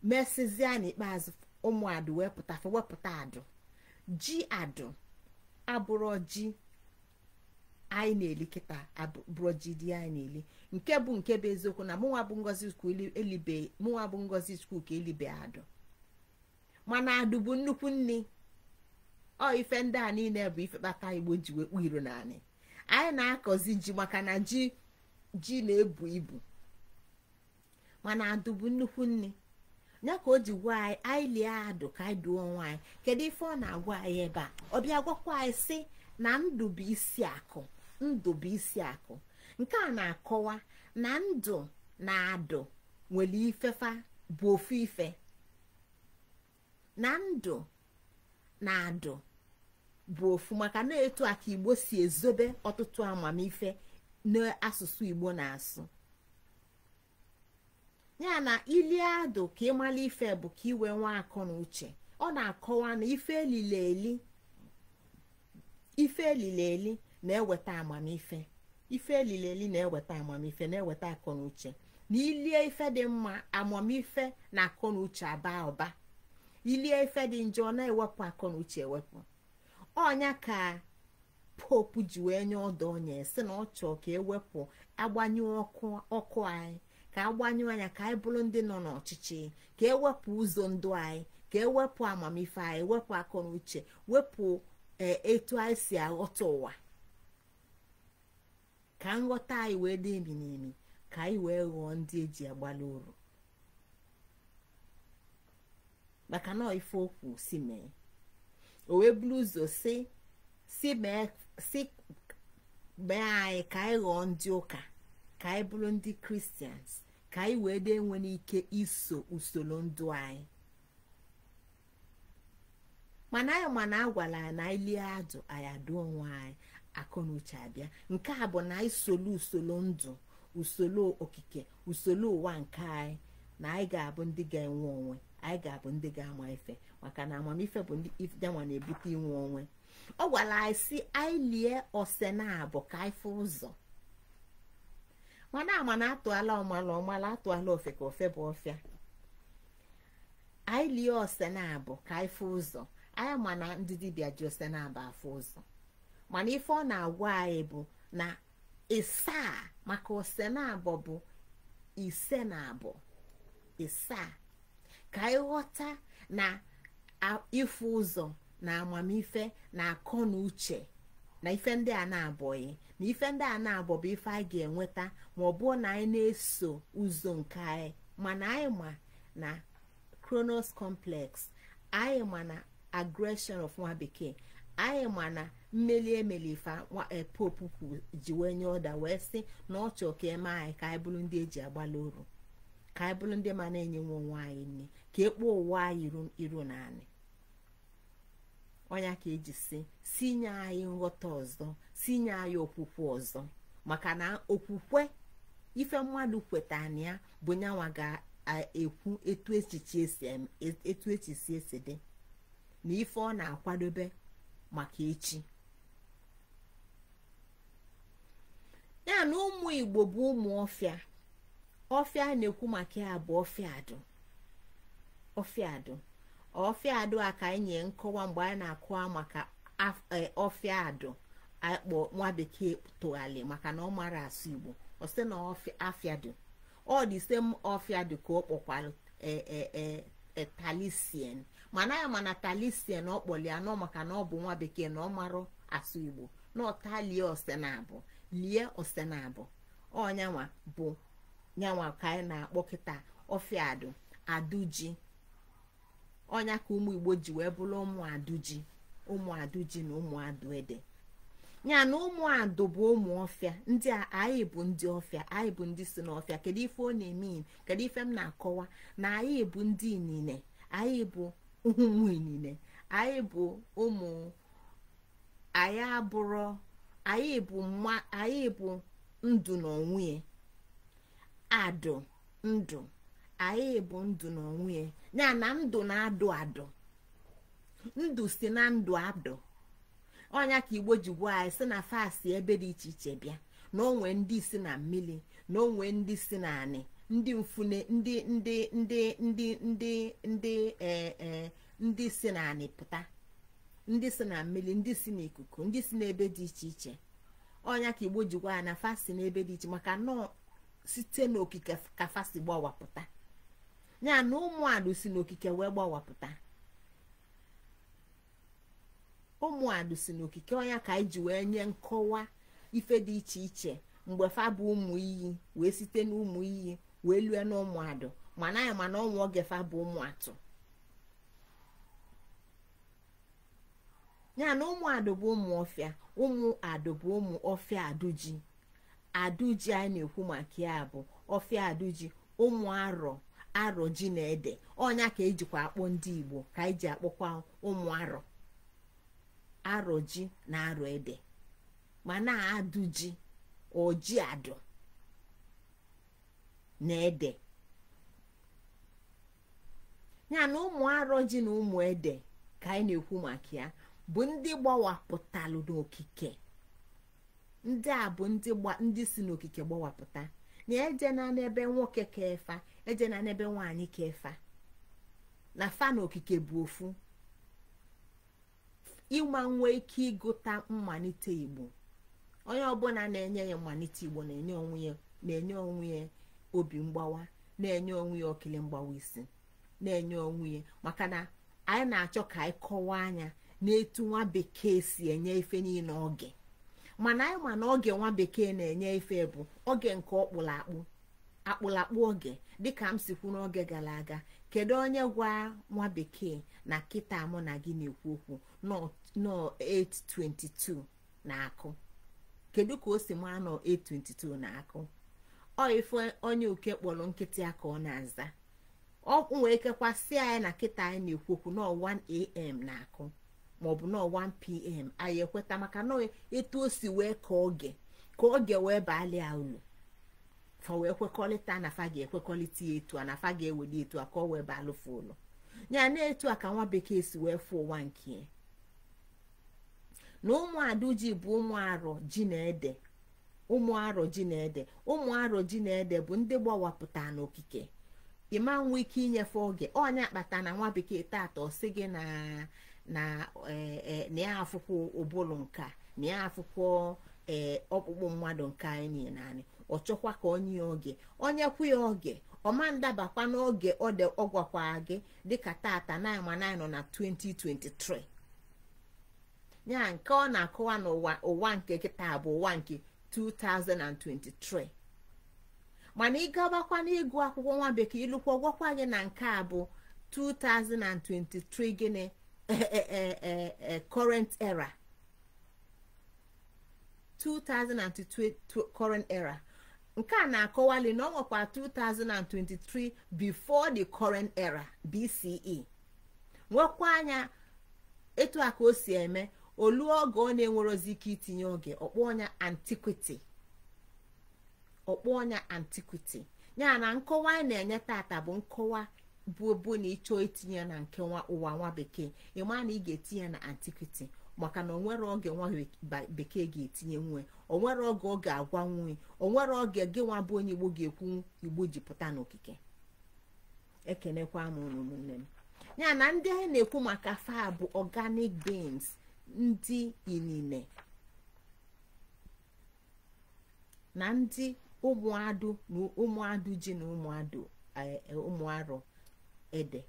mesịzịa n'ikpeazụ ụmụadụ wepụta fa, wepụta adụ ji. Adụ abụrọ ji anyị na-eli kịta, abụrọ ji dị anyị na-eli. Nke bụ nke bụ eziokwu na mụnwa bụ Ngozi Chukwu elibe, mụnwa bụ Ngozi Chukwu ka elibe adụ. Mana adụ bụ nnukwu nni. Ọ ife ndị a niile bụ ife kpata Igbo ji wee kpu iro naanị. Anyị na-akọzi ji maka na ji ji na-ebu ibu, mana adụ bụ nnukwu nni. Ya ka o ji gwa anyị anyị lie adụ ka anyị duo onwe anyị. Kedu ife ọ na-agwa anyị ebe a? Ọ bịa gwakwa anyị sị na ndụ bụ isi akụ. Ndụ bụ isi akụ. Nke a na-akọwa na ndụ na adụ nwere ifefa bụ ofu ife. Na ndụ na adụ bụ ofu, maka na etu a ka Igbo si ezobe ọtụtụ amamife n'asụsụ Igbo na-asụ. Ya na ili adụ ka ịmala ife bụ ka iwe nwa akọ na uche. Ọ na-akọwa na ife elile eli, ife elile eli na-eweta amamife. Ife elile eli na-eweta amamife, na-eweta akọ na uche. Na ilie ife dị mma, amamife na akọ na uche aba ụba. Ilie ife dị njọ, na-ewepụ akọ na uche ewepụ. Ọnya ka Pope ji wee nye ọdụ onye si na ọ chọọ ka ewepụ agbanyụ ọkụ anyị, ka agbanyụ anya ka anyị bụrụ ndị nọ n'ọchịchị, ka ewepụ ụzọ ndụ anyị, ka ewepụ amamife anyị, wepụ akọ na uche, wepụ etu anyị si aghọta ụwa, ka nghọta anyị wee dị emi n'emi, ka anyị wee ghọọ ndị eji agbala uru. Maka na ife okwu si mee, o wee buru ụzọ si mee anyị ka anyị ghọọ ndị ụka, ka anyị bụrụ ndị Kristians, ka anyị wee dị enwere ike iso usoro ndụ anyị. Mana anyị ma na agwala anyị na anyị lie adụ, anyị adụ onwe anyị, akọ na uche abịa. Nke a bụ na anyị soro usoro ndụ, usoro okike, usoro ụwa nke anyị, na anyị ga-abụ ndị ga-enwe onwe, anyị ga-abụ ndị ga-ama ife, maka na amamife bụ ndị yanwa na-ebute inwe onwe. Ọ gwara anyị si anyị lie ose na abụ ka anyị fụ ụzọ. Mana ama na atụala ọmala ọmala, atụala ofe ka ofe bụ ọfịa. Anyị lie ose na abụ ka anyị fụ ụzọ. Anyị ma na ndị dibịa ji ose na abụ afụ ụzọ, mana ife ọ na-agwa anyị bụ na ịsaa, maka ose na abụ bụ ise na abụ, ịsaa, ka anyị ghọta na ịfụ ụzọ na amamife na akọ na uche na ife ndị a na-abụghị, na ife ndị a na-abụ bụ ife anyị ga-enweta ma ọ bụrụ na anyị na-eso ụzọ nke anyị. Mana anyị ma na Kronos complex, anyị ma na aggression of nwa bekee, anyị ma na mmeli emeli ife Pope ji wee nye ọda wee sị na ọ chọọ ka eme anyị ka anyị bụrụ ndị eji agbala uru, ka anyị bụrụ ndị ma na-enyenwe onwe anyị nne, ka ekpo ụwa anyị iru na anị. Ọnya ka eji si nye anyị nghọta ọzọ, si nye anyị okwukwe ọzọ, maka na okwukwe ife mmadụ kweta na ya bụ nyanwa ga-ekwu etu echiche esi dị na ife ọ na-akwadobe maka echi. Ya na ụmụ Igbo bụ ụmụ ọfịa. Ọfịa na-ekwu maka ya bụ ọfịa adụ. Ọfịa adụ, ọfịa adụ a ka anyị nye nkọwa mgbe anyị na-akọwa maka ọfịa adụ akpọ nwa bekee tụgharị, maka na ọ mara asụ Igbo, ọ sị na ọfịa dị ọ dị same ọfịa dị ka ọ kpọkwara Talisien. Mana ya mana Talisien ọ kpọli anọ maka na ọ bụ nwa bekee na ọ marụ asụ Igbo, na ọ talie ose na abụ, lie ose na abụ. Ọnyanwa bụ nyanwa ka anyị na-akpọ kịta ọfịa adụ, adụji. Ọnya ka ụmụ Igbo ji wee bụrụ ụmụ adụji, ụmụ adụji na ụmụ adụ ede. Ya na ụmụ adụ bụ ụmụ ọfịa. Ndị a anyị bụ ndị ọfịa, anyị bụ ndị si n'ọfịa. Kedu ife ọ na-eme? Kedu ife m na-akọwa? Na anyị bụ ndị inine, anyị bụ ụmụ inine, anyị bụ ụmụ, anyị abụrọ, anyị bụ mma, anyị bụ ndụ n'onwe ya. Adụ ndụ, anyị bụ ndụ n'onwe ya. Ya na ndụ na-adụ adụ, ndụ si na ndụ adụ. Ọnya ka Igbo ji gwa anyị sị na fasi ebe dị iche iche bịa, na onwe ndị si na mmiri, na onwe ndị si na anị, ndị mfune, ndị ndị ndị ndị ndị ndị ndị si na anị pụta, ndị si na mmiri, ndị si n'ikuku, ndị si n'ebe dị iche iche. Ọnya ka Igbo ji gwa anyị na fasi n'ebe dị iche, maka nọọ site n'okike ka fasi gbawapụta. Ya na ụmụ adụ si n'okike wee gbawapụta. Ụmụ adụ si n'okike. Ọnya ka anyị ji wee nye nkọwa ife dị iche iche mgbe fa bụ ụmụ iyi, wee site n'ụmụ iyi wee lue n'ụmụ adụ, Mana anyị mana ọnwa oge fa bụ ụmụ atụ. Ya na ụmụ adụ bụ ụmụ ọfịa, ụmụ adụ bụ ụmụ ọfịa adụji. Adụji anyị na-ekwu maka ya bụ ọfịa adụji, ụmụ arọ, arọ ji na ede. Ọnya ka ejikwa akpọ ndị Igbo, ka anyị ji akpọkwa ụmụ arọ, arọ ji na arọ ede. Mana adụji, oji adụ na ede. Ya na ụmụ arọ ji na ụmụ ede ka anyị na-ekwu maka ya bụ ndị gbawapụtalụ n'okike. Ndị a bụ ndị si n'okike gbawapụta. Na ejena n'ebe nwoke ka efa, ejena n'ebe nwaanyị ka efa, na fa n'okike bụ ofu. Ịma nwee ike ịgụta mmalite Igbo. Onye ọbụla na-enye ya mmalite Igbo na-enye onwe ya obi mgbawa, na-enye onwe ya okele mgbawa isi, na-enye onwe ya, maka na anyị na-achọ ka anyị kọwaa anya n'etu nwa bekee si enye ife niile oge. Mana anyị ma na oge nwa bekee na-enye ife bụ oge nke ọkpụlakpụ, akpụlakpụ oge. Dịka m si kwu n'oge gara aga, kedu onye gwa nwa bekee na kịta mụ na gị na-ekwu okwu nọ 8:22 na-akụ? Kedu ka o si mara nọ 8:22 na-akụ? Ọ ife onye uke kpọrọ nkịtị ya ka ọ na-aza. Ọ nwee ikekwasị anyị na kịta anyị na-ekwu okwu nọ 1 a.m. na-akụ, maọbụ nọ 1 p.m. anyị ekweta, maka na etu o si wee ka oge ka oge wee baalia ulu, fa wee kwekọrịta na fa ga-ekwekọrịta ya etu a, na fa ga-eweli etu a ka ọ wee baalụfe ụlọ. Ya na etu a ka nwa bekee si wee fụ ụwa nke na ụmụ adụji bụ ụmụ arọ ji na ede. Ụmụ arọ ji na ede, ụmụ arọ ji na ede bụ ndị gbawapụta n'okike. Ịma nwe ike inyefe oge. Onye akpata na nwa bekee tata ọ sị gị na na ya afụkwọ ụbụlụ nka, na ya afụkwọ ọkpụkpụ mmadụ nke anyị niile anyị. Ọ chọkwa ka onye ya oge, onye kwu ya oge, ọma ndabakwa n'oge ọ gwakwa gị. Dịka tata na ma na nọ na 2023, ya nke ọ na-akọwa n'ụwa ụwa nke kịta bụ ụwa nke 2023. Mana ịgabakwa n'ịgụ akwụkwọ nwa bekee, ịlụkwa gwakwa gị na nke a bụ 2023 gịnị current era, 2022 current era. Nke a na-akọwali na ọ nwekwa 2023 before the current era, BCE. Nwekwa anya etu a ka o si eme. Olu oge ọ na-enwerozi ike itinye oge, ọkpọ ọnya antiquity, ọkpọ ọnya antiquity. Ya na nkọwa anyị na-enye tata bụ nkọwa bụ na ịchọọ itinye na nke ụwa nwa bekee, ịma na ị ga-etinye na antiquity, maka na onwere oge nwa bekee ga-etinye nwe, onwere oge ọ ga-agwa nwe, onwere oge gị nwa bụ onye Igbo ga-ekwu Igbo ji pụta n'okike. Ekenekwa m unu ụmụnne m. Ya na ndị anyị na-ekwu maka fa bụ organic beings, ndị inine na ndị ụmụadụ na ụmụadụ ji na ụmụadụ ụmụ arọ ede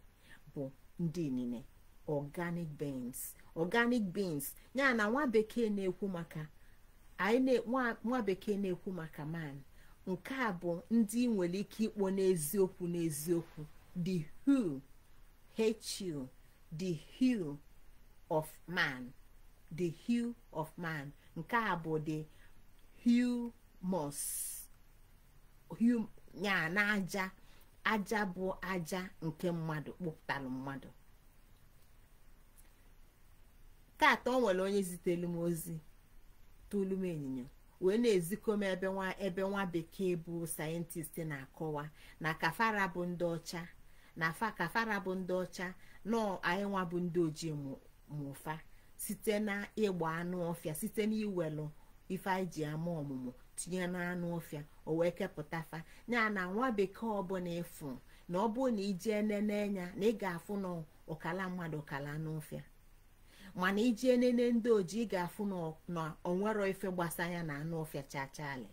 bụ ndị inine, organic beings, organic beings. Ya na nwa bekee na-ekwu maka anyị, nwa bekee na-ekwu maka man, nke a bụ ndị nwere ike ịkpọ n'eziokwu n'eziokwu the hue, hu, the hue of man, the hue of man. Nke a bụ the humus, ya na aja, aja bụ aja nke mmadụ kpụpụtalụ mmadụ. Tata o nwere onye zitelu m ozi tolu m ịnyịnya wee na-ezikọ m ebe nwa bekee bụ sayentist na-akọwa na kafara bụ ndị ọcha, na fa kafara bụ ndị ọcha nọ anyị nwa bụ ndị ojii mụfa site na ịgba anụ ọfịa, site na iwelụ ife anyị ji ama ọmụmụ tinye n'anụ ọfịa o wee kepụta fa. Ya na nwa bekee ọbụla ịfụ na ọ bụrụ na ije nene anya na ị ga-afụ na ọkala mmadụ ọkala anụ ọfịa, mana ije nene ndị ojii ị ga-afụ na onwero ife gbasa ya na anụ ọfịa chachali.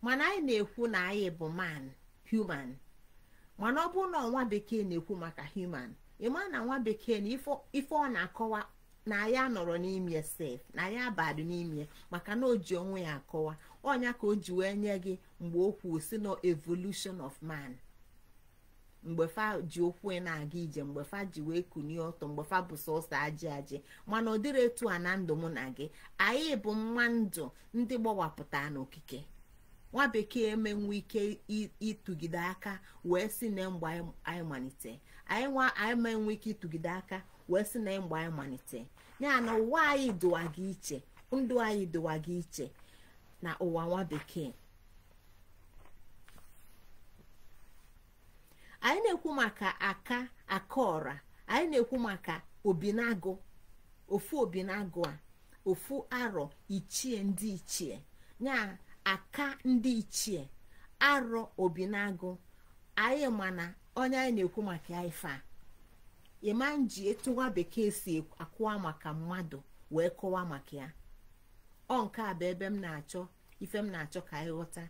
Mana anyị na-ekwu na anyị bụ man, human. Mana ọ bụrụ na nwa bekee na-ekwu maka human, ịma na nwa bekee na ife ọ na-akọwa na ya nọrọ n'ime sef, na ya abadụ n'ime, maka na o ji onwe ya akọwa. Ọnya ka o ji wee nye gị mgbe o kwuo si na evolution of man. Mgbe fa ji ụkwụ na-aga ije, mgbe fa ji wee kunie ọtọ, mgbe fa bụ sọsọ ajị ajị. Mana ọ dịrị etu a na ndụ mụ na gị. Anyị bụ mma ndụ ndị gbawapụta n'okike. Nwa bekee emenwe ike ịtụgide aka wee si na mgbe anyị malite. Anyị nwa anyị menwe ike ịtụgide aka wee si na mgbe anyị malite. Ya na ụwa anyị dụwa gị iche, ndụ anyị dụwa gị iche na ụwa nwa bekee. Anyị na-ekwu maka aka akaọra, anyị na-ekwu maka obinagụ, ofu obinagụ a, ofu arọ ichie ndị ichie, ya aka ndị ichie, arọ obinagụ. Anyị mana onye anyị na-ekwu maka ya ife a, ịma nji etu nwa bekee si akụwa maka mmadụ wee kọwa maka ya. Ọ nke a bụ ebe m na-achọ ife m na-achọ ka anyị ghọta.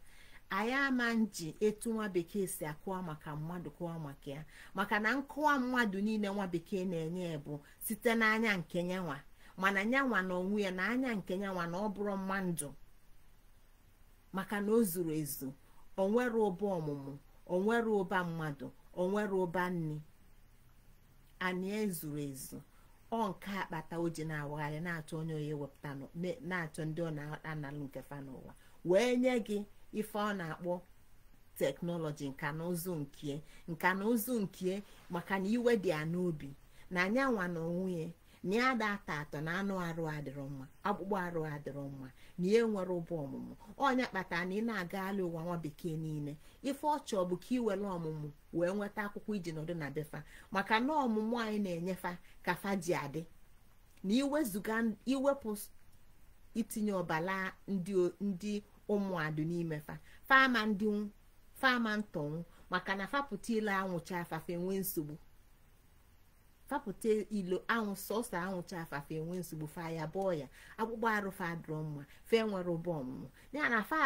Anyị ama nji etu nwa bekee si akụwa maka mmadụ kọwa maka ya, maka na nkọwa mmadụ niile nwa bekee na-enye bụ site n'anya nke nyanwa. Mana nyanwa na onwe ya na anya nke nyanwa na ọ bụrụ mmadụ, maka na o zuru ezu, o nwere ụba ọmụmụ, o nwere ụba mmadụ, o nwere ụba nni, anyị ezuru ezu. Ọ nke akpata o ji na-awagharị na-achọ onye onye wepụta, na-achọ ndị ọ na-analụ nke fa n'ụwa wee nye gị ife ọ na-akpọ teknọlọji, nka na ụzụ nkie, nka na ụzụ nkie, maka na iwe dị ya n'obi na anyanwa na onwe ya na ya da ata atọ na anụ arụ adịrọ mma, akpụkpọ arụ adịrọ mma, na ihe nwere ụba ọmụmụ. Ọnya kpatara na ị na-agagharị ụwa nwa bekee niile, ife ọ chọọ bụ ka ị were ọmụmụ wee nweta akwụkwọ iji nọdụ na befa, maka na ọmụmụ anyị na-enyefa ka fa ji adị. Na iwezuga iwepụ itinye ọbala ndị ụmụadụ n'ime fa, fama ndị fama ntọnwụ, maka na fapụta ile anwụcha afafe enwe nsogbu, fapụta ilo anwụ sọsọ anwụcha afafe enwe nsogbu, fa ya bụọ ya akpụkpọ arụ fa dụrọ mma, fa enwere ụba ọmụmụ. Ya na fa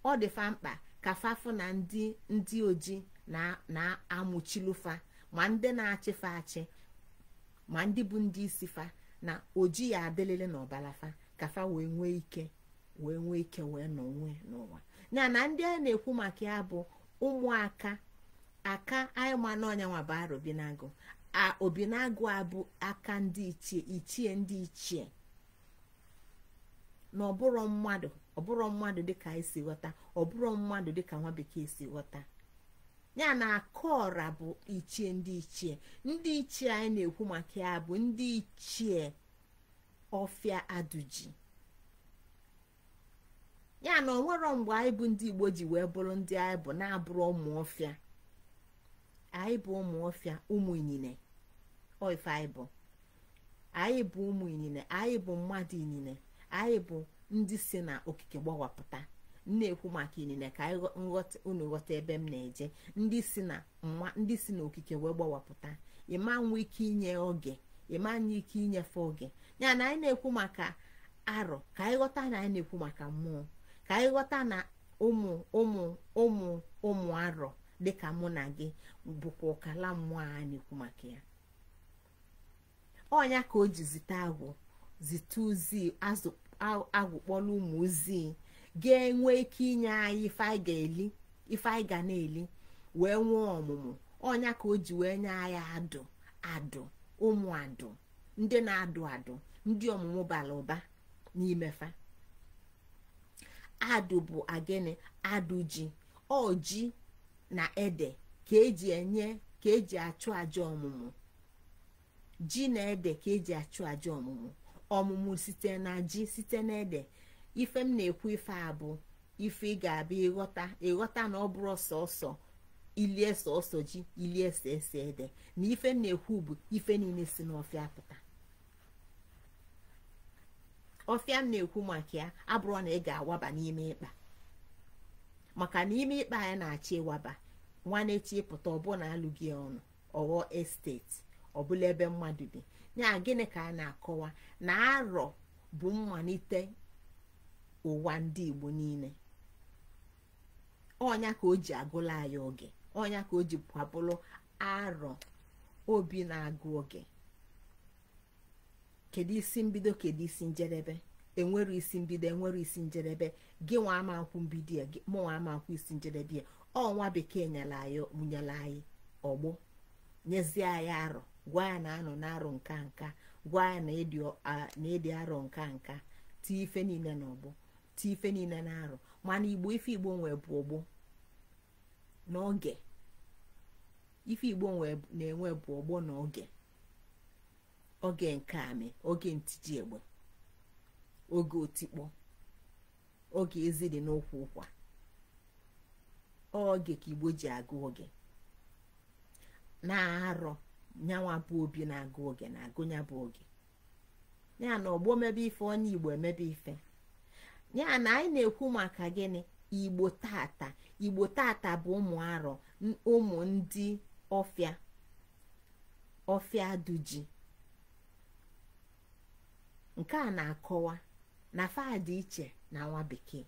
ọ dị fa mkpa ka fafụ na ndị ojii na-amụchilu fa, ma ndị na-achị fa achị, ma ndị bụ ndị isi fa, na ojii ya adịlịlị na ọbara fa, ka fa wee nwee ike wee nwee ike wee nọnwe n'ụwa. Ya na ndị a na-ekwu maka ya bụ ụmụaka aka anyị ma na ọnyanwa bụ arọbinagụ. A obinagụ a bụ aka ndị ichie, ichie ndị ichie, na ọbụrụ mmadụ, ọbụrụ mmadụ dịka anyị si ghọta, ọbụrụ mmadụ dịka nwa bekee si ghọta. Ya na akaọra bụ ichie ndị ichie. Ndị ichie anyị na-ekwu maka ya bụ ndị ichie ọfịa adụji. Ya na onwero mgbe anyị bụ ndị Igbo ji wee bụrụ ndị anyị bụ na-abụrụ ụmụ ọfịa. Anyị bụ ụmụ ọfịa, ụmụ inine. Ọ ife anyị bụ, anyị bụ ụmụ inine, anyị bụ mmadụ inine, anyị bụ ndị si na okike gbawapụta. Na-ekwu maka inine ka anyị unu ghọta ebe m na-eje. Ndị si na nwa, ndị si na okike wee gbawapụta, ịma nwe ike inye oge, ịma nwe ike inyefe oge. Ya na anyị na-ekwu maka arọ ka anyị ghọta na anyị na-ekwu maka mmụọ, ka anyị ghọta na ụmụ ụmụ ụmụ ụmụ arọ dịka mụ na gị bụkwa ọkala mmụọ a na-ekwu maka ya. Ọnya ka o ji zite agwụ, zite ozi azụ agwụ kpọrọ ụmụ ozi ga-enwe ike inye anyị ife anyị ga-eli, ife anyị ga na-eli wee nwee ọmụmụ. Ọnya ka o ji wee nye anyị adụ adụ, ụmụ adụ, ndị na-adụ adụ, ndị ọmụmụ bara ụba n'ime fa. Adụ bụ agịnị? Adụ ji, ọ ji na ede ka eji enye, ka eji achụ aja ọmụmụ. Ji na ede ka eji achụ aja ọmụmụ. Ọmụmụ site na ji, site na ede. Ife m na-ekwu ife a bụ ife ị ga-abịa ịghọta, ịghọta na ọ bụrụ sọsọ ilie sọsọ ji, ilie ese ede, na ife m na-ekwu bụ ife niile si n'ọfịa pụta. Ọfịa m na-ekwu maka ya abụrụ na ị ga-awaba n'ime ịkpa, maka na ime ịkpa anyị na-achọ ịwaba nwanne echi ịpụta ọbụna alụghị ọnụ ọghọ esteti ọbụla ebe mmadụ bi. Ya gịnị ka a na-akọwa? Na arọ bụ mmalite ụwa ndị Igbo niile. Ọnya ka o ji agụla anyị oge, ọnya ka o ji kwabụrụ arọ obi na-agụ oge. Kedu isi mbido, kedu isi njedebe? Enwere isi mbido, enwere isi njedebe. Gị nwa ama nkwụ mbido ya, mụ nwa ama nkwụ isi njedebe ya. Ọnwa bekee nyere anyị ọgbọ, nyezie anyị arọ, gwa ya na anọ na-arụ nka nka, gwa ya na ịdị arọ nka nka, tie ife niile na ọgbọ, tie ife niile na arụ. Mana Igbo, ife Igbo nwee bụ ọgbọ n'oge. Ife Igbo na-enwe bụ ọgbọ n'oge. Oge nke amị, oge ntiji egbe, oge otikpọ, oge ezi dị n'ụkwụ ụkwa, oge ka Igbo ji agụ oge na-arọ. Nyanwa bụ obi na-agụ oge, na-agụ ya bụ oge. Ya na ọgbọ mebe ife, onye Igbo emebe ife. Ya na anyị na-ekwu maka gịnị? Igbo tata. Igbo tata bụ ụmụ arọ, ụmụ ndị ọfịa, ọfịa duji. Nke a na-akọwa na fa dị iche na nwa bekee.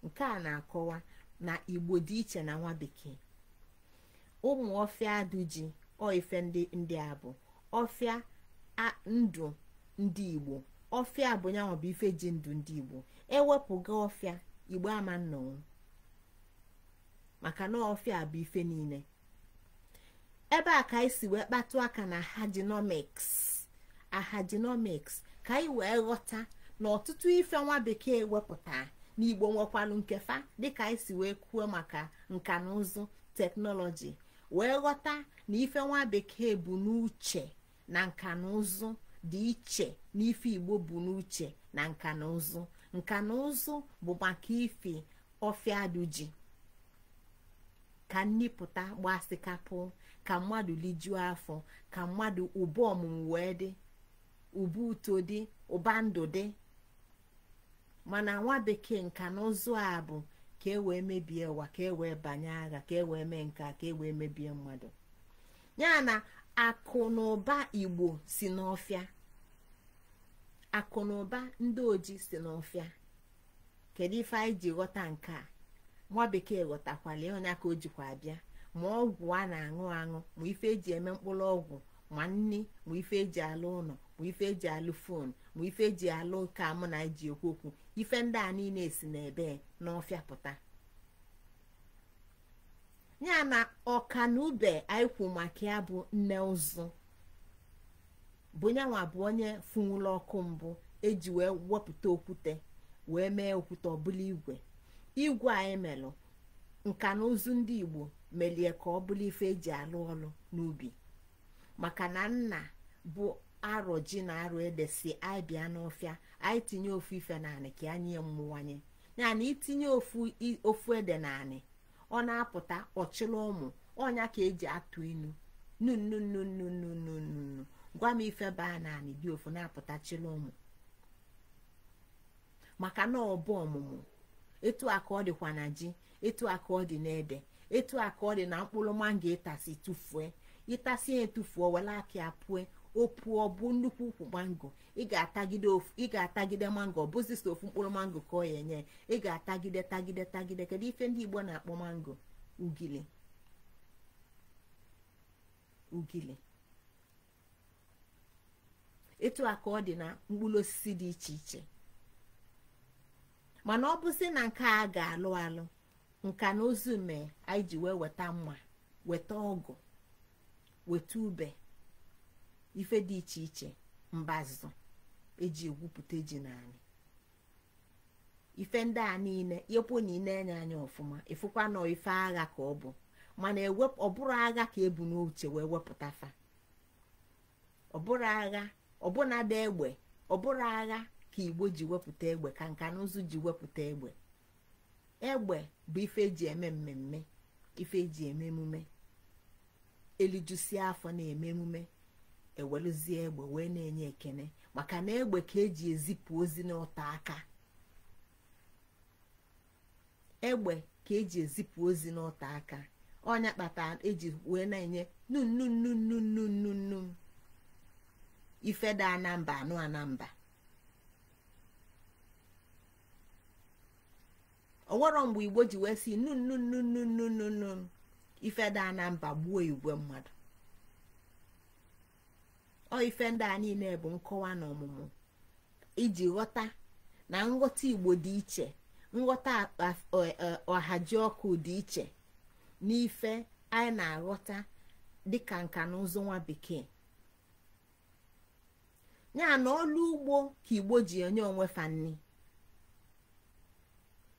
Nke a na-akọwa na Igbo dị iche na nwa bekee. Ụmụ ọfịa duji, ọ ife ndị a bụ ọfịa ndụ ndị Igbo. Ọfịa bụ nyanwa bụ ife ji ndụ ndị Igbo. Ewepụga ọfịa, Igbo ama nnọnwụ, maka na ọfịa bụ ife niile. Ebe a ka anyị si wee kpatụ aka na ahagenomics. Ahagenomics ka anyị wee ghọta na ọtụtụ ife nwa bekee wepụta na Igbo nwekwalụ nkefa, dịka anyị si wee kwuo maka nka na ụzụ teknọlọji, wee ghọta na ife nwa bekee bụ n'uche na nka na ụzụ dị iche na ife Igbo bụ n'uche na nka na ụzụ. Nka na ụzụ bụ maka ife ọfịa duji, ka nnipụta gbasịkapụ, ka mmadụ lijuo afọ, ka mmadụ ụba ọmụmụ wee dị, ụba uto dị, ụba ndụ dị. Mana nwa bekee nka na ụzụ a bụ ka e wee mebie ụwa, ka e wee banye agha, ka e wee mee nka, ka e wee mebie mmadụ. Ya na akụ na ụba Igbo si n'ọfịa, akụ na ụba ndị ojii si n'ọfịa. Kedu ife anyị ji ghọta nke a? Nwa bekee ghọtakwala ya, ọnya ka o jikwa abịa ma ọgwụ a na-aṅụ aṅụ, ma ife eji eme mkpụrụ ọgwụ, ma nni, ma ife eji alụ ụlọ, ma ife eji alụ fon, ma ife eji alụ ka mụ na eji ekwu okwu. Ife ndị a niile si n'ebe n'ọfịa pụta. Ya na ọka na ube anyị kwu maka ya bụ nne ụzụ, bụ nyanwa bụ onye funwụlụ ọkụ mbụ eji wee wepụta okwute wee mee okwute ọbụla igwe. Igwe anyị melụ nka na ụzụ ndị Igbo melie ka ọ bụla ife eji alụ ọlụ n'ubi, maka na nna bụ arọ ji na arọ ede si anyị bịa n'ọfịa, anyị tinye ofu ife naanị ka anyị mmụwanye. Ya na itinye ofu ede naanị, ọ na-apụta ọchịla ụmụ ọnya ka eji atụ inu nnu nnu nnu nnu nnu nnu nnu. Gwa m ife baa naanị dị ofu na-apụta chịla ụmụ, maka na ọbụ ọmụmụ. Etu a ka ọ dịkwa na ji, etu a ka ọ dị n'ede, etu a ka ọ dị na mkpụrụ mango. Ịtasị tụfue, ịtasị ya etufuo, were aka ya pụe, opuo bụ nnukwu ukwu mango. Ị ga-atagide mango, ọ bụzi so ofu mkpụrụ mango ka ọ ya enye. Ị ga-atagide tagide tagide. Kedu ife ndị Igbo na-akpọ mango? Ugili. Ugili. Etu a ka ọ dị na mkpụrụ osisi dị iche iche. Mana ọ bụzi na nke a ga-alụ alụ, nka na ụzụ mee anyị ji wee weta mma, weta ọgụ, weta ube, ife dị iche iche, mbazụ eji egwupụta ji naanị. Ife ndị a niile ịpụ na ị na-enye anya ọfụma, ịfụkwa nọ ife agha ka ọ bụ. Mana ọ bụrụ agha ka ebu n'uche wee wepụta fa, ọ bụrụ agha, ọbụnadị egbe, ọ bụrụ agha ka Igbo ji wepụta egbe, ka nka na ụzụ ji wepụta egbe. Egbe bụ ife eji eme mmemme, ife eji eme emume, elijusi afọ na-eme emume, eweluzie egbe wee na-enye ekene, maka na egbe ka eji ezipụ ozi n'ụta aka. Egbe ka eji ezipụ ozi n'ụta aka. Ọnya kpata eji wee na-enye nnu nnu nnu nnu nnu nnu nnu. Ife da na mba anụ anamba. Onwero mgbe Igbo ji wee sị nnu nnu nnu nnu nnu nnu nnu, ife da na mba gbuo igwe mmadụ. Ọ ife ndị a niile bụ nkọwa na ọmụmụ iji ghọta na nghọta Igbo dị iche, nghọta ọhaji ọkụ dị iche. N'ife anyị na-aghọta dịka nka na ụzụ nwa bekee, ya na ọlụ ugbo ka Igbo ji enye onwe fa nni,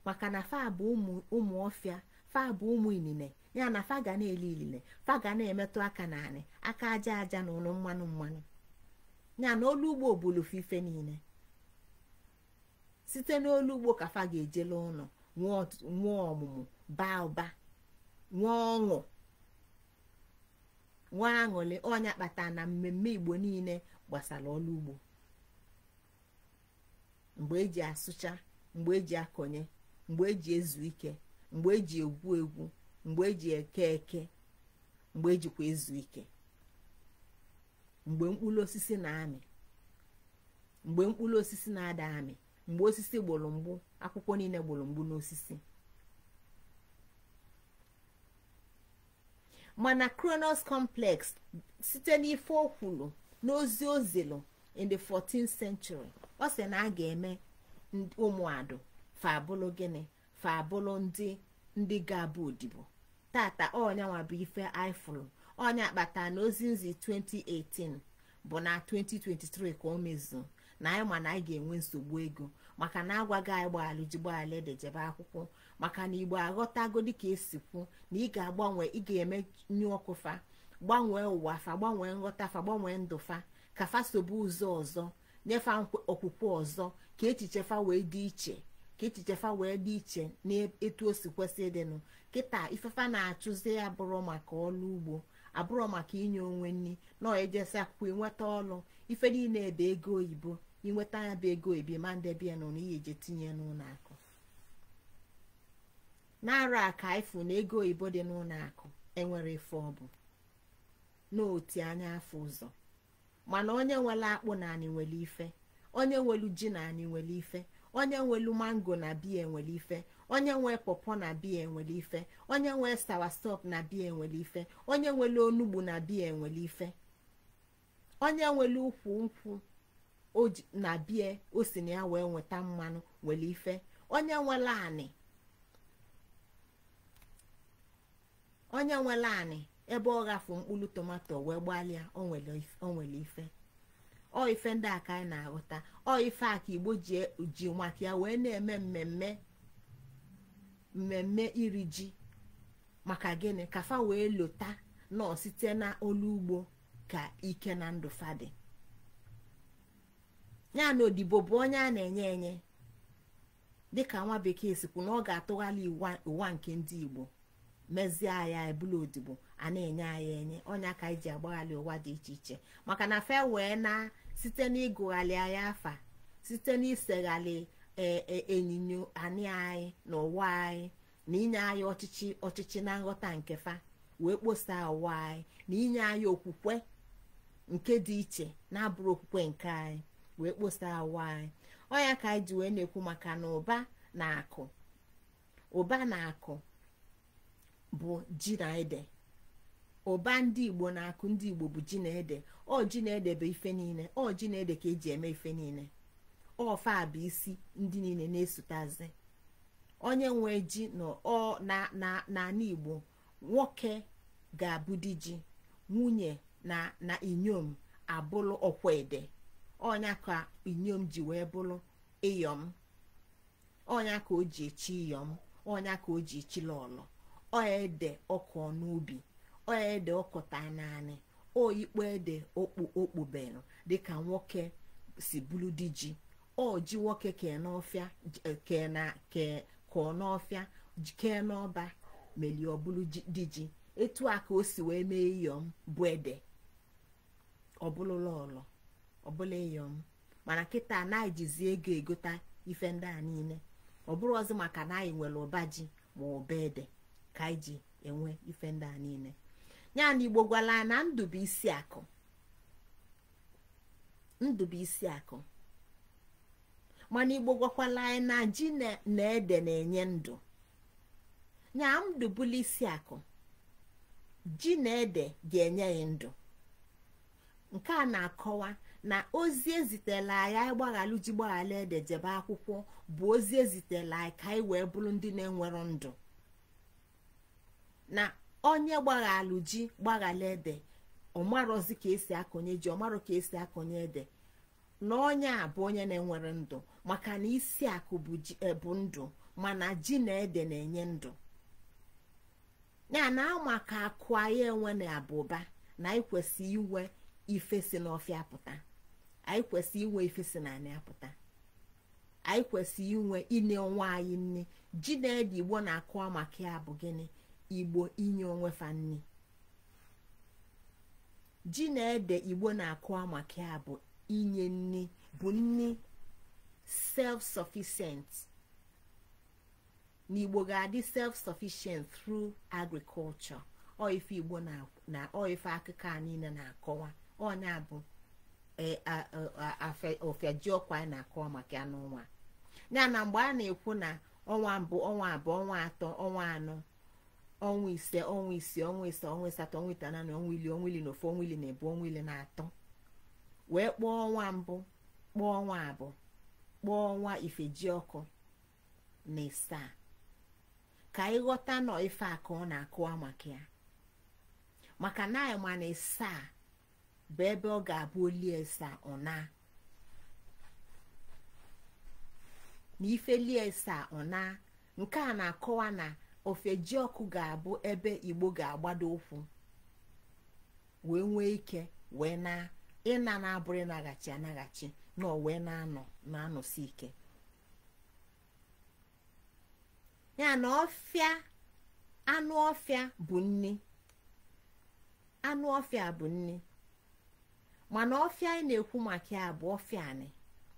maka na fa bụ ụmụ ọfịa, fa bụ ụmụ inine. Ya na fa ga na-eli ilile, fa ga na-emetụ aka naanị aka aja aja na ụlọ mmanụ mmanụ. Ya na olu ugbo bulufe ife niile. Site n'olu ugbo ka fa ga-ejele ụlọ, nwee ọmụmụ, baa ụba, nwee ọṅụ, nwee aṅụrị. Ọnya kpata na mmemme Igbo niile gbasara ọlụ ugbo, mgbe eji asụcha, mgbe eji akọnye, mgbe eji ezu ike, mgbe eji egwu egwu, mgbe eji eke eke, mgbe ejikwa ezu ike, mgbe mkpụrụ osisi na-amị, mgbe mkpụrụ osisi na-ada amị, mgbe osisi gburu mgbu, akwụkwọ niile gburu mgbu n'osisi. Mana Kronos complex, site n'ife o kwuru n'ozi ozilu in the 14th century, ọ sị na a ga-eme ụmụadụ fa abụlụ gịnị? Fa abụlụ ndị ga-abụ odibo. Tata ọnyanwa bụ ife aifụlụ ọnya kpata na ozi nzi 2018 bụ na 2023 ka o mezuo na anyị ma na anyị ga-enwe nsogbu ego, maka na agwaghị anyị gbaghalụ ji gbaghalụ ede jebe akwụkwọ, maka na Igbo aghọtago dịka esi kwu na ị ga-agbanwe, ị ga-eme nyu ọkụ fa, gbanwee ụwa fa, gbanwee nghọta fa, gbanwee ndụ fa, ka fa sobe ụzọ ọzọ, nyefa okwukwe ọzọ, ka echiche fa wee dị iche, ka echiche fa wee dị iche n'etu o si kwesị ịdịnụ. Kịta ifefa na-achụzi abụrụ maka ọlụ ugbo, abụrụ maka inye onwe nri, na ejesi akwụkwọ inweta ọlụ. Ife niile ebe ego oyibo, inweta ya bụ ego oyibo ma ndebe ya n'ụlọ, ihe eje tinye n'ụlọ akụ. Na-arụ aka ifu na ego oyibo dị n'ụlọ akụ enwere ife ọ bụ n'oti anya afọ ụzọ. Mana onye nwere akpụ na anị nwere ife, onye nwelu ji na anị nwere ife, onye nwelu mango na biya nwere ife, onye nwe pọpọ na biya nwere ife, onye nwe sawasọp na biya nwere ife, onye nwelu onugbu na biya nwere ife, onye nwelu ukwu nkwụ na biya o si na ya wee nweta mmanụ nwere ife, onye nwere anị, onye nwere anị ebe ọ ghafu mkpụrụ tomato wee gbalịa, o nwere ife. Ọ ife ndị a ka anyị na-aghọta. Ọ ife a ka Igbo ji maka ya wee na-eme mmemme iri ji. Maka gịnị? Ka fa wee lota nọ site na olu ugbo ka ike na ndụ fa dị. Ya na odibo bụ onye a na-enye enye, dịka nwa bekee sikwu na ọ ga-atụgharị ụwa nke ndị Igbo mezie ya ebulu odibo a na-enye anyị enye. Ọnya ka anyị ji agbaghalị ụwa dị iche iche, maka na fe wee na site n'ịgụghalị anyị afa, site n'iseghalị enyinyo anị anyị na ụwa anyị, na inye anyị ọchịchị na nghọta nke fa wee kposaa ụwa anyị, na inye anyị okwukwe nke dị iche na-abụrụ okwukwe nke anyị wee kposaa ụwa anyị. Ọnya ka anyị ji wee na-ekwu maka na ụba na akụ, ụba na akụ bụ ji na ede. Ụba ndị Igbo na akụ ndị Igbo bụ ji na ede. Ọ ji na ede bụ ife niile, ọ ji na ede ka eji eme ife niile. Ọfa bụ isi ndị niile na-esotazi. Onye nwe ji na n'ala Igbo, nwoke ga-abụ di ji, nwunye na inyom abụlụ ọkwa ede. Ọnya ka inyom ji wee bụrụ ịyọm, ọnya ka o ji echi ịyọm, ọnya ka o ji echi lọlọ. Ọ ede ọkọ n'ubi, ọ ede ọkọta naanị, o ikpo ede okpu okpubelu dịka nwoke si bụrụ di ji. Ọ ji nwoke kee n'ọfịa, kee na kee kọọ n'ọfịa, kee n'ọba, melie ọ bụrụ di ji. Etu a ka o si wee mee ịyọm bụ ede, ọ bụrụ lọlọ, ọ bụla ịyọm. Mana kịta anaghị jizi ego egota ife ndị a niile. Ọ bụrụ ọzọ maka na anyị nwere ụba ji ma ụba ede ka anyị ji enwe ife ndị a niile. Ya na Igbo gwala na ndụ bụ isi akụ, ndụ bụ isi akụ. Mana Igbo gwakwala anyị na ji na ede na-enye ndụ. Ya ndụ bụla isi akụ, ji na ede ga-enye ya ndụ. Nke a na-akọwa na ozi ezitela anyị agbaghalụ ji gbaghalụ ede jebe akwụkwọ bụ ozi ezitela anyị ka anyị wee bụrụ ndị na-enwero ndụ. Na onye gbaghalụ ji gbaghala ede, ọmarọzi ka esi akọnye ji, ọmarọ ka esi akọnye ede, na onye a bụ onye na-enwere ndụ, maka na isi akụ bụ ndụ, mana ji na ede na-enye ndụ. Ya na maka akụ anyị enwe na abụba, na anyị kwesị inwe ife si n'ọfịa pụta, anyị kwesị inwe ife si n'anị apụta, anyị kwesị inwe inye onwe anyị nni. Ji na ede Igbo na-akụwa maka ya bụ gịnị? Igbo inye onwe fa nni. Ji na ede Igbo na-akụwa maka ya bụ inye nni, bụ nni self-sufficient. Na Igbo ga-adị self-sufficient through agriculture. Ọ ife Igbo na ọ ife akụkọ a niile na-akọwa. Ọnya bụ ofejiọkụ anyị na-akọwa maka ya n'ọnwa ya. Na mgbe a na-ekwu na ọnwa mbụ, ọnwa abụọ, ọnwa atọ, ọnwa anọ, ọnwa ise, ọnwa isii, ọnwa ise, ọnwa asatọ, ọnwa itenaanị, ọnwa ili, ọnwa ili na ofu, ọnwa ili na ebu, ọnwa ili na atọ, wee kpọọ ọnwa mbụ, kpọọ ọnwa abụọ, kpọọ ọnwa ifejiọkụ na isaa, ka anyị ghọta nọ ife a ka ọ na-akụwa maka ya. Maka na anyị ma na isaa bụ ebe ọ ga-abụ olie isaa ọ na na ife lie isaa ọ na. Nke a na-akọwa na ofejiọkụ ga-abụ ebe Igbo ga-agbado ụkwụ wee nwee ike wee na ịna na-abụrụ ịnaghachi anaghachi na wee na-anọ na-anọsi ike. Ya na ọfịa, anụ ọfịa bụ nni, anụ ọfịa bụ nni, mana ọfịa anyị na-ekwu maka ya bụ ọfịa anị.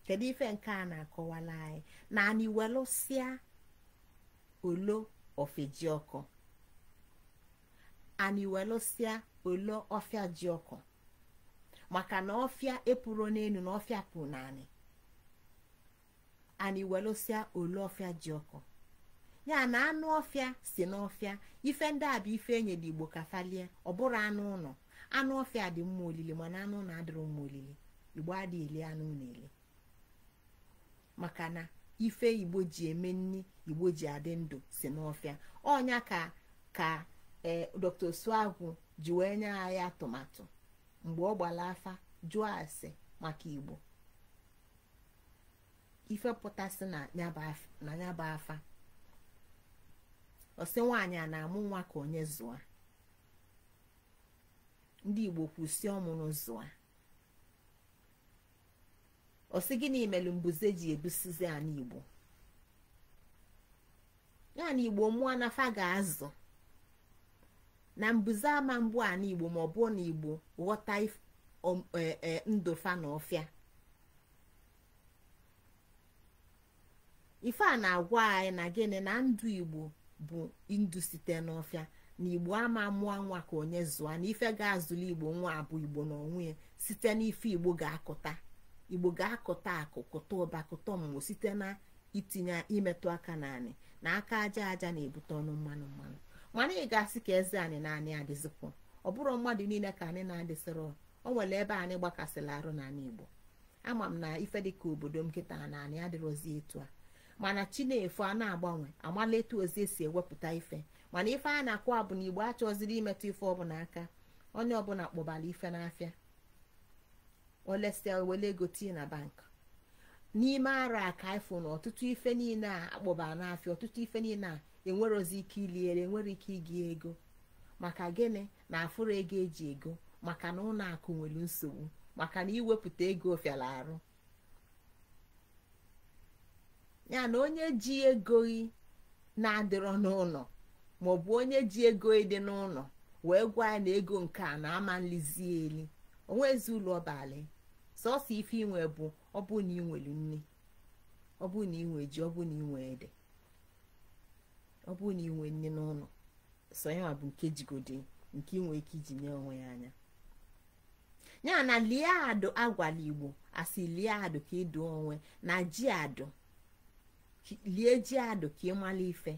Kedu ife nke a na-akọwala anyị? Na anyị welụsịa olo ofejiọkụ, anyị welụsịa olo ọfịa ji ọkụ, maka na ọfịa epuro n'elu na ọfịa pụ naanị. Anyị welụsịa olo ọfịa ji ọkụ, ya na anụ ọfịa si n'ọfịa. Ife ndị a bụ ife enyere Igbo ka falie, ọ bụrụ anụ ụlọ. Anụ ọfịa dị mma olili, mana anụ ụlọ adịrọ mma olili. Igbo adịghị eli anụ ụlọ eli, maka na ife Igbo ji eme nni, Igbo ji adị ndụ si n'ọfịa. Ọnya ka ka Dr. Osuagwu ji wee nye anyị atụmatụ mgbe ọ gbara afa jụọ ase maka Igbo. Ife pụtasị na nyaba afa, ọsị nwaanyị a na-amụ nwa ka onye zụa. Ndị Igbo kwụsị ọmụrụ zụa. Ọsị gịnị mere mbuze ji ebusizi ana Igbo? Ya na Igbo mụọ na fa ga-azụ na mbuze ama mbụ ana Igbo, ma ọ bụ na Igbo ghọta ndụ fa na ọfịa. Ife a na-agwa anyị na gịnị? Na ndụ Igbo bụ ndụ site n'ọfịa, na Igbo ama mụọ nwa ka onye zụa, na ife ga-azụli Igbo nwa abụ Igbo n'onwe ya site n'ife Igbo ga-akụta. Igbo ga-akụta akụ, kụta ụba, kụta ọmụmụ site na itinye imetụ aka naanị, na aka aja aja na-ebute ọnụ mmanụ mmanụ. Mana ị ga-asị ka eze anyị naanị adịzikwu, ọ bụrụ mmadụ niile ka anyị na-adịsịrị. O nwere ebe anyị gbakasịrị arụ n'ala Igbo. Ama m na ife dịka obodo m kịta na anyị adịrọzi etu a, mana chi na-efu a na-agbanwe, amala etu ozi esi ewepụta ife. Mana ife a na-akwa bụ na Igbo achọziri imetụ ife ọbụla aka. Onye ọbụla kpọbara ife n'afịa, olesịa wele ego tinye na bank. N'ime ara a ka ifụ na ọtụtụ ife niile a akpọbara n'afịa, ọtụtụ ife niile a enwerozi ike iliere, enwere ike igi ego. Maka gịnị? Na afụrụ ego eji ego, maka na ụlọ akụ nwere nsogbu, maka na iwepụta ego fịara arụ. Ya na onye ji ego na-adịrọ n'ụlọ, maọbụ onye ji ego dị n'ụlọ wee gwa ya na ego nke a na-ama nlizi eli, onwezi ụlọ ọbalị. Sọsọ ife inwe bụ ọ bụ na inwere nne, ọ bụ na inwe ji, ọ bụ na inwe ede, ọ bụ na inwe nne n'ụlọ. Sọ ya bụ nke jigode nke inwe ike iji nye onwe ya anya. Ya na lie adụ agwala Igbo asị lie adụ ka ịdụ onwe na ji adụ, lie ji adụ ka ịmala ife,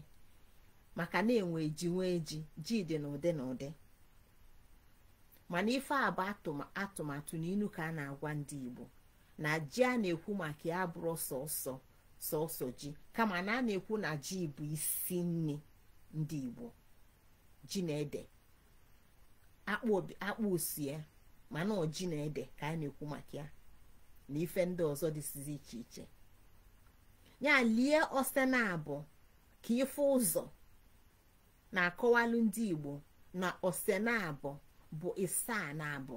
maka na enwe ji nwee ji, ji dị n'ụdị n'ụdị. Mana ife a bụ atụmatụ na inu ka a na-agwa ndị Igbo na ji a na-ekwu maka ya bụrụ sọsọ sọsọ ji, kama na a na-ekwu na ji bụ isi nri ndị Igbo. Ji na ede, akpụ usie, mana ọ ji na ede ka anyị na-ekwu maka ya na ife ndị ọzọ dịsizi iche iche. Ya lie ose na abụ ka ife ụzọ na-akọwalụ ndị Igbo na ose na abụ bụ isaa na abụ.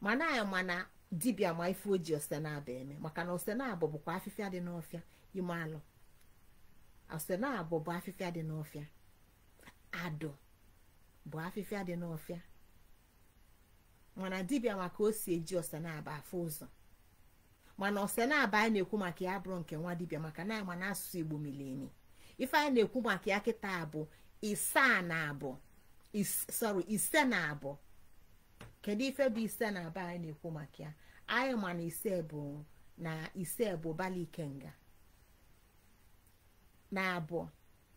Mana anyị mana dibịa ma ife o ji ose na abụ eme, maka na ose na abụ bụkwa afịfịa dị n'ọfịa ime alụ. Ose na abụ bụ afịfịa dị n'ọfịa, adụ bụ afịfịa dị n'ọfịa. Mana dibịa maka o si eji ose na abụ afụ ụzọ. Mana ose na abụ anyị na-ekwu maka ya bụrụ nke nwa dibịa, maka na ama na asụsụ Igbo mili emi. Ife anyị na-ekwu maka ya kịta bụ isaa na abụ, sorry, ise na abụ. Kedu ife bụ ise na abụ anyị na-ekwu maka ya? Anyị ma na ise bụ na ise bụ bala ikenga, na abụ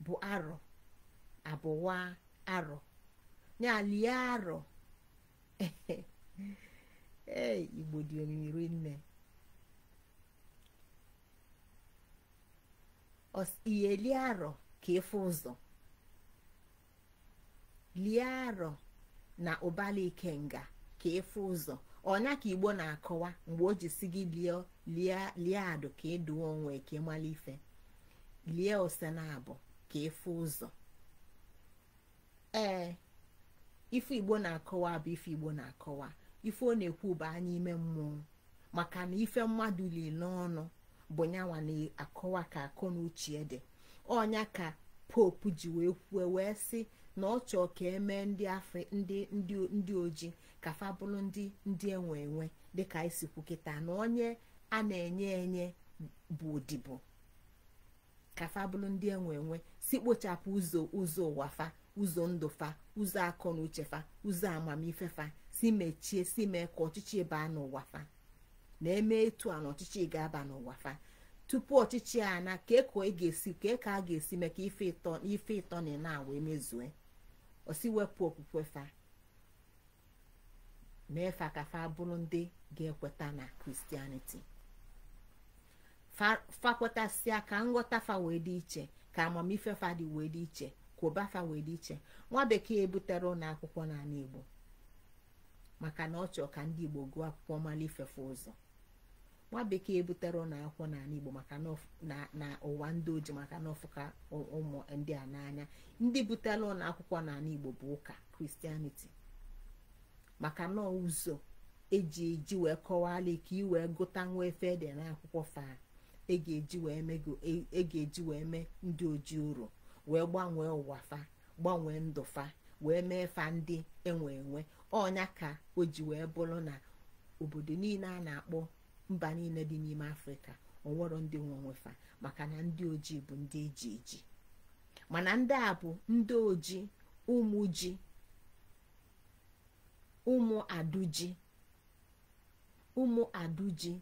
bụ arọ, abụwa arọ, ya lie arọ. Ee, Igbo dị omimi rinne. Ihe lie arọ ka ịfụ ụzọ, lie arọ na ụbala ikenga ka ịfụ ụzọ. Ọnya ka Igbo na-akọwa mgbe o ji si gị lie lie adụ ka ịdụọ onwe ka ịmala ife, lie ose na abụ ka ịfụ ụzọ. Ee, ife Igbo na-akọwa bụ ife Igbo na-akọwa. Ife ọ na-ekwu bụ anya ime mmụọ, maka na ife mmadụ li n'ọnụ bụ nyanwa na-akọwa ka akọ na uche dị. Ọnya ka Pope ji wee kwuo wee sị na ọ chọọ ka emee ndị ndị ojii ka fa bụrụ ndị enwe enwe, dịka isi kwu kịta na onye a na-enye enye bụ odibo, ka fa bụrụ ndị enwe enwe, si kpochapụ ụzọ ụwa fa, ụzọ ndụ fa, ụzọ akọ na uche fa, ụzọ amamife fa, si mechie, si mee ka ọchịchị baa n'ụwa fa. Na-eme etu a na ọchịchị ga-aba n'ụwa fa. Tupu ọchịchị a na ka ị ga-esi ka a ga-esi mee ka ife ịtọ na na wee mezue, osi wepụ okwukwe fa, mee fa ka fa bụrụ ndị ga-ekweta na Kristianity. Fa kwetasịa ka nghọta fa wee dị iche, ka amamife fa dị wee dị iche, ka ụba fa wee dị iche. Nwa bekee butere ụlọ akwụkwọ n'ala Igbo maka na ọ chọọ ka ndị Igbo gụọ akwụkwọ mara ifefe ụzọ. Nwa bekee butere ụlọ akwụkwọ n'ala Igbo maka na ụwa ndị ojii, maka na ọfụka ụmụ ndị a n'anya. Ndị butere ụlọ akwụkwọ n'ala Igbo bụ ụka Kristianity, maka na ụzọ eji wee kọwala ka ị wee gụta nwa efe dị n'akwụkwọ fa e ga-eji wee mee ndị ojii uru, wee gbanwee ụwa fa, gbanwee ndụ fa, wee mee fa ndị enwe enwe. Ọnya ka o ji wee bụrụ na obodo niile a na-akpọ mba niile dị n'ime Afrịka onwero ndị nwe onwe fa, maka na ndị ojii bụ ndị eji eji. Mana ndị a bụ ndị ojii, ụmụ ji, ụmụ adụji, ụmụ adụji,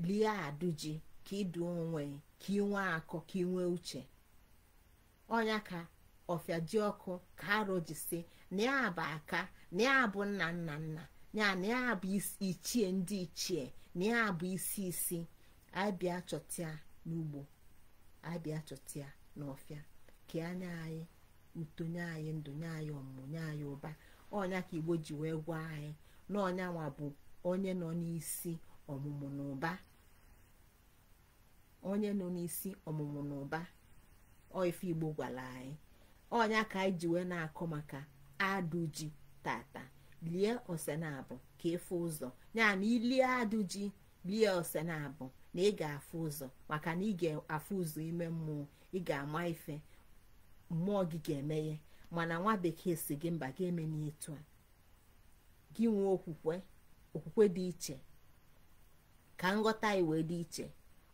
lie adụji ka ịdụ onwe, ka ị nwee akọ, ka ị nwee uche. Ọnya ka ọfịa ji ọkụ ka arọ ji si na ya bụ aka, na ya bụ nna nna nna ya, na ya bụ ichie ndị ichie, na ya bụ isi isi. Anyị bịa chọtịa n'ugbo, anyị bịa chọtịa n'ọfịa, ka anya anyị uto, nye anyị ndụ, nye anyị ọmụmụ, nye anyị ụba. Ọnya ka Igbo ji wee gwa anyị na ọnya nwa bụ onye nọ n'isi ọmụmụ na ụba, onye nọ n'isi ọmụmụ na ụba. Ọ ife Igbo gwara anyị. Ọnya ka anyị ji wee na-akọ maka adụji tata. Lie ose na abụ ka ịfụ ụzọ, ya na ilie adụji, lie ose na abụ na ị ga-afụ ụzọ, maka na ị ga-afụ ụzọ ime mmụọ, ị ga-ama ife mmụọ gị ga-emeghe. Mana nwa bekee si gị mba, ga-eme n'etu a, gị nwee okwukwe, okwukwe dị iche, ka nghọta anyị wee dị iche.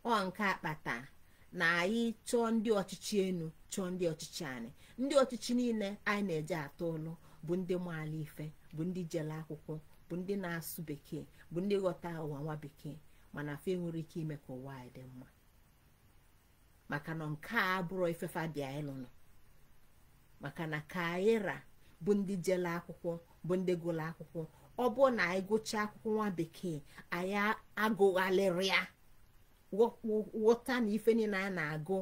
Ọ nke akpata na anyị chọọ ndị ọchịchị enu, chọọ ndị ọchịchị anyị. Ndị ọchịchị niile anyị na-eje atụ ụlụ bụ ndị maala ife, bụ ndị jele akwụkwọ, bụ ndị na-asụ bekee, bụ ndị ghọta ụwa nwa bekee, mana fa enwere ike ime ka ụwa anyị dị mma, maka na nke a abụrụ ifefa bịa ịlụnụ. Maka na ka anyị ra bụ ndị jele akwụkwọ, bụ ndị gụrụ akwụkwọ, ọ bụ na anyị gụchaa akwụkwọ nwa bekee, anyị agụghalịrị ya, ghọta na ife niile a na-agụ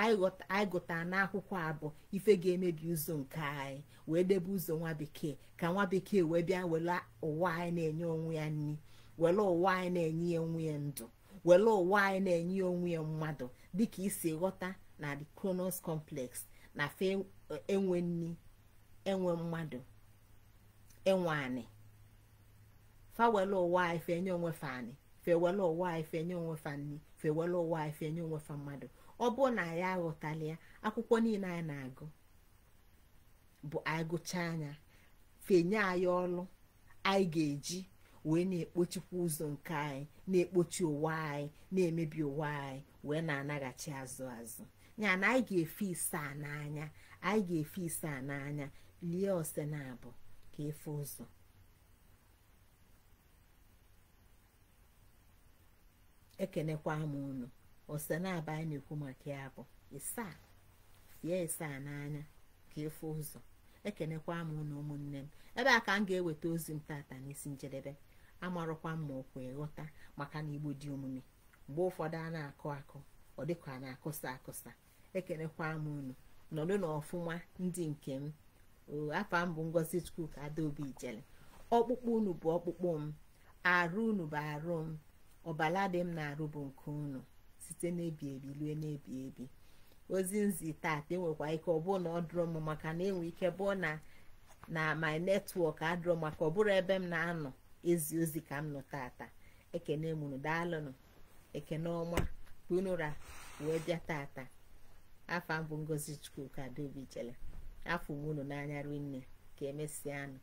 Anyị gụtara n'akwụkwọ abụ ife ga-emebi ụzọ nke anyị wee debe ụzọ nwa bekee ka nwa bekee wee bịa were ụwa anyị na-enye onwe ya nri, were ụwa anyị na-enye ya onwe ya ndụ, were ụwa anyị na-enye ya onwe ya mmadụ, dịka isi ghọta na the Kronos complex na fe enwe nri, enwe mmadụ, enwe anị. Fa were ụwa anyị fe enye onwe fa anị, fe were ụwa anyị fe enye onwe fa nri, fe were ụwa anyị fe enye onwe fa mmadụ. Ọ bụrụ na anyị aghọtala ya, akwụkwọ niile anyị na-agụ bụ anyị gụchaa anya fenye anyị ọlụ anyị ga-eji wee na-ekpochikwa ụzọ nke anyị, na-ekpochi ụwa anyị, na-emebi ụwa anyị, wee na-anaghachi azụ azụ. Ya na anyị ga-efe isaa n'anya, anyị ga-efe isaa n'anya, lie ose na abụ ka efe ụzọ. Ekenekwa m unu. Ose na abụ anyị na-ekwu maka ya bụ isaa, fie isaa n'anya ka efe ụzọ. Ekenekwa m unu ụmụnne m. Ebe a ka m ga-eweta ozi m tata n'isi njedebe. Amarụkwa m ma ọkwa ịghọta, maka na Igbo dị omume. Mgbe ụfọdụ a na-akụ akụ, ọ dịka a na-akụsa akụsa. Ekenekwa m unu, nọdụ n'ọfụma ndị nke m. Afa m bụ Ngozi Chukwuka Adaobi Ijele. Ọkpụkpụ unu bụ ọkpụkpụ m, arụ unu bụ arụ m, ọbala dị m na-arụ bụ nke unu, site n'ebi ebi rue n'ebi ebi. Ozi nzi tata enwekwa ike ọ bụrụ na ọ dụrọ m, maka na enwe ike bụ na na my netwọk adụrọ, maka ọ bụrụ ebe m na-anọ ezi ozi ka m nọ tata. Ekene m unu, daalụnụ. Ekene ọma ka unu ra wee bịa tata. Afa m bụ Ngozi Chukwuka Adaobi Ijele. Afọ m unu n'anya rinne. Ka emesịanụ.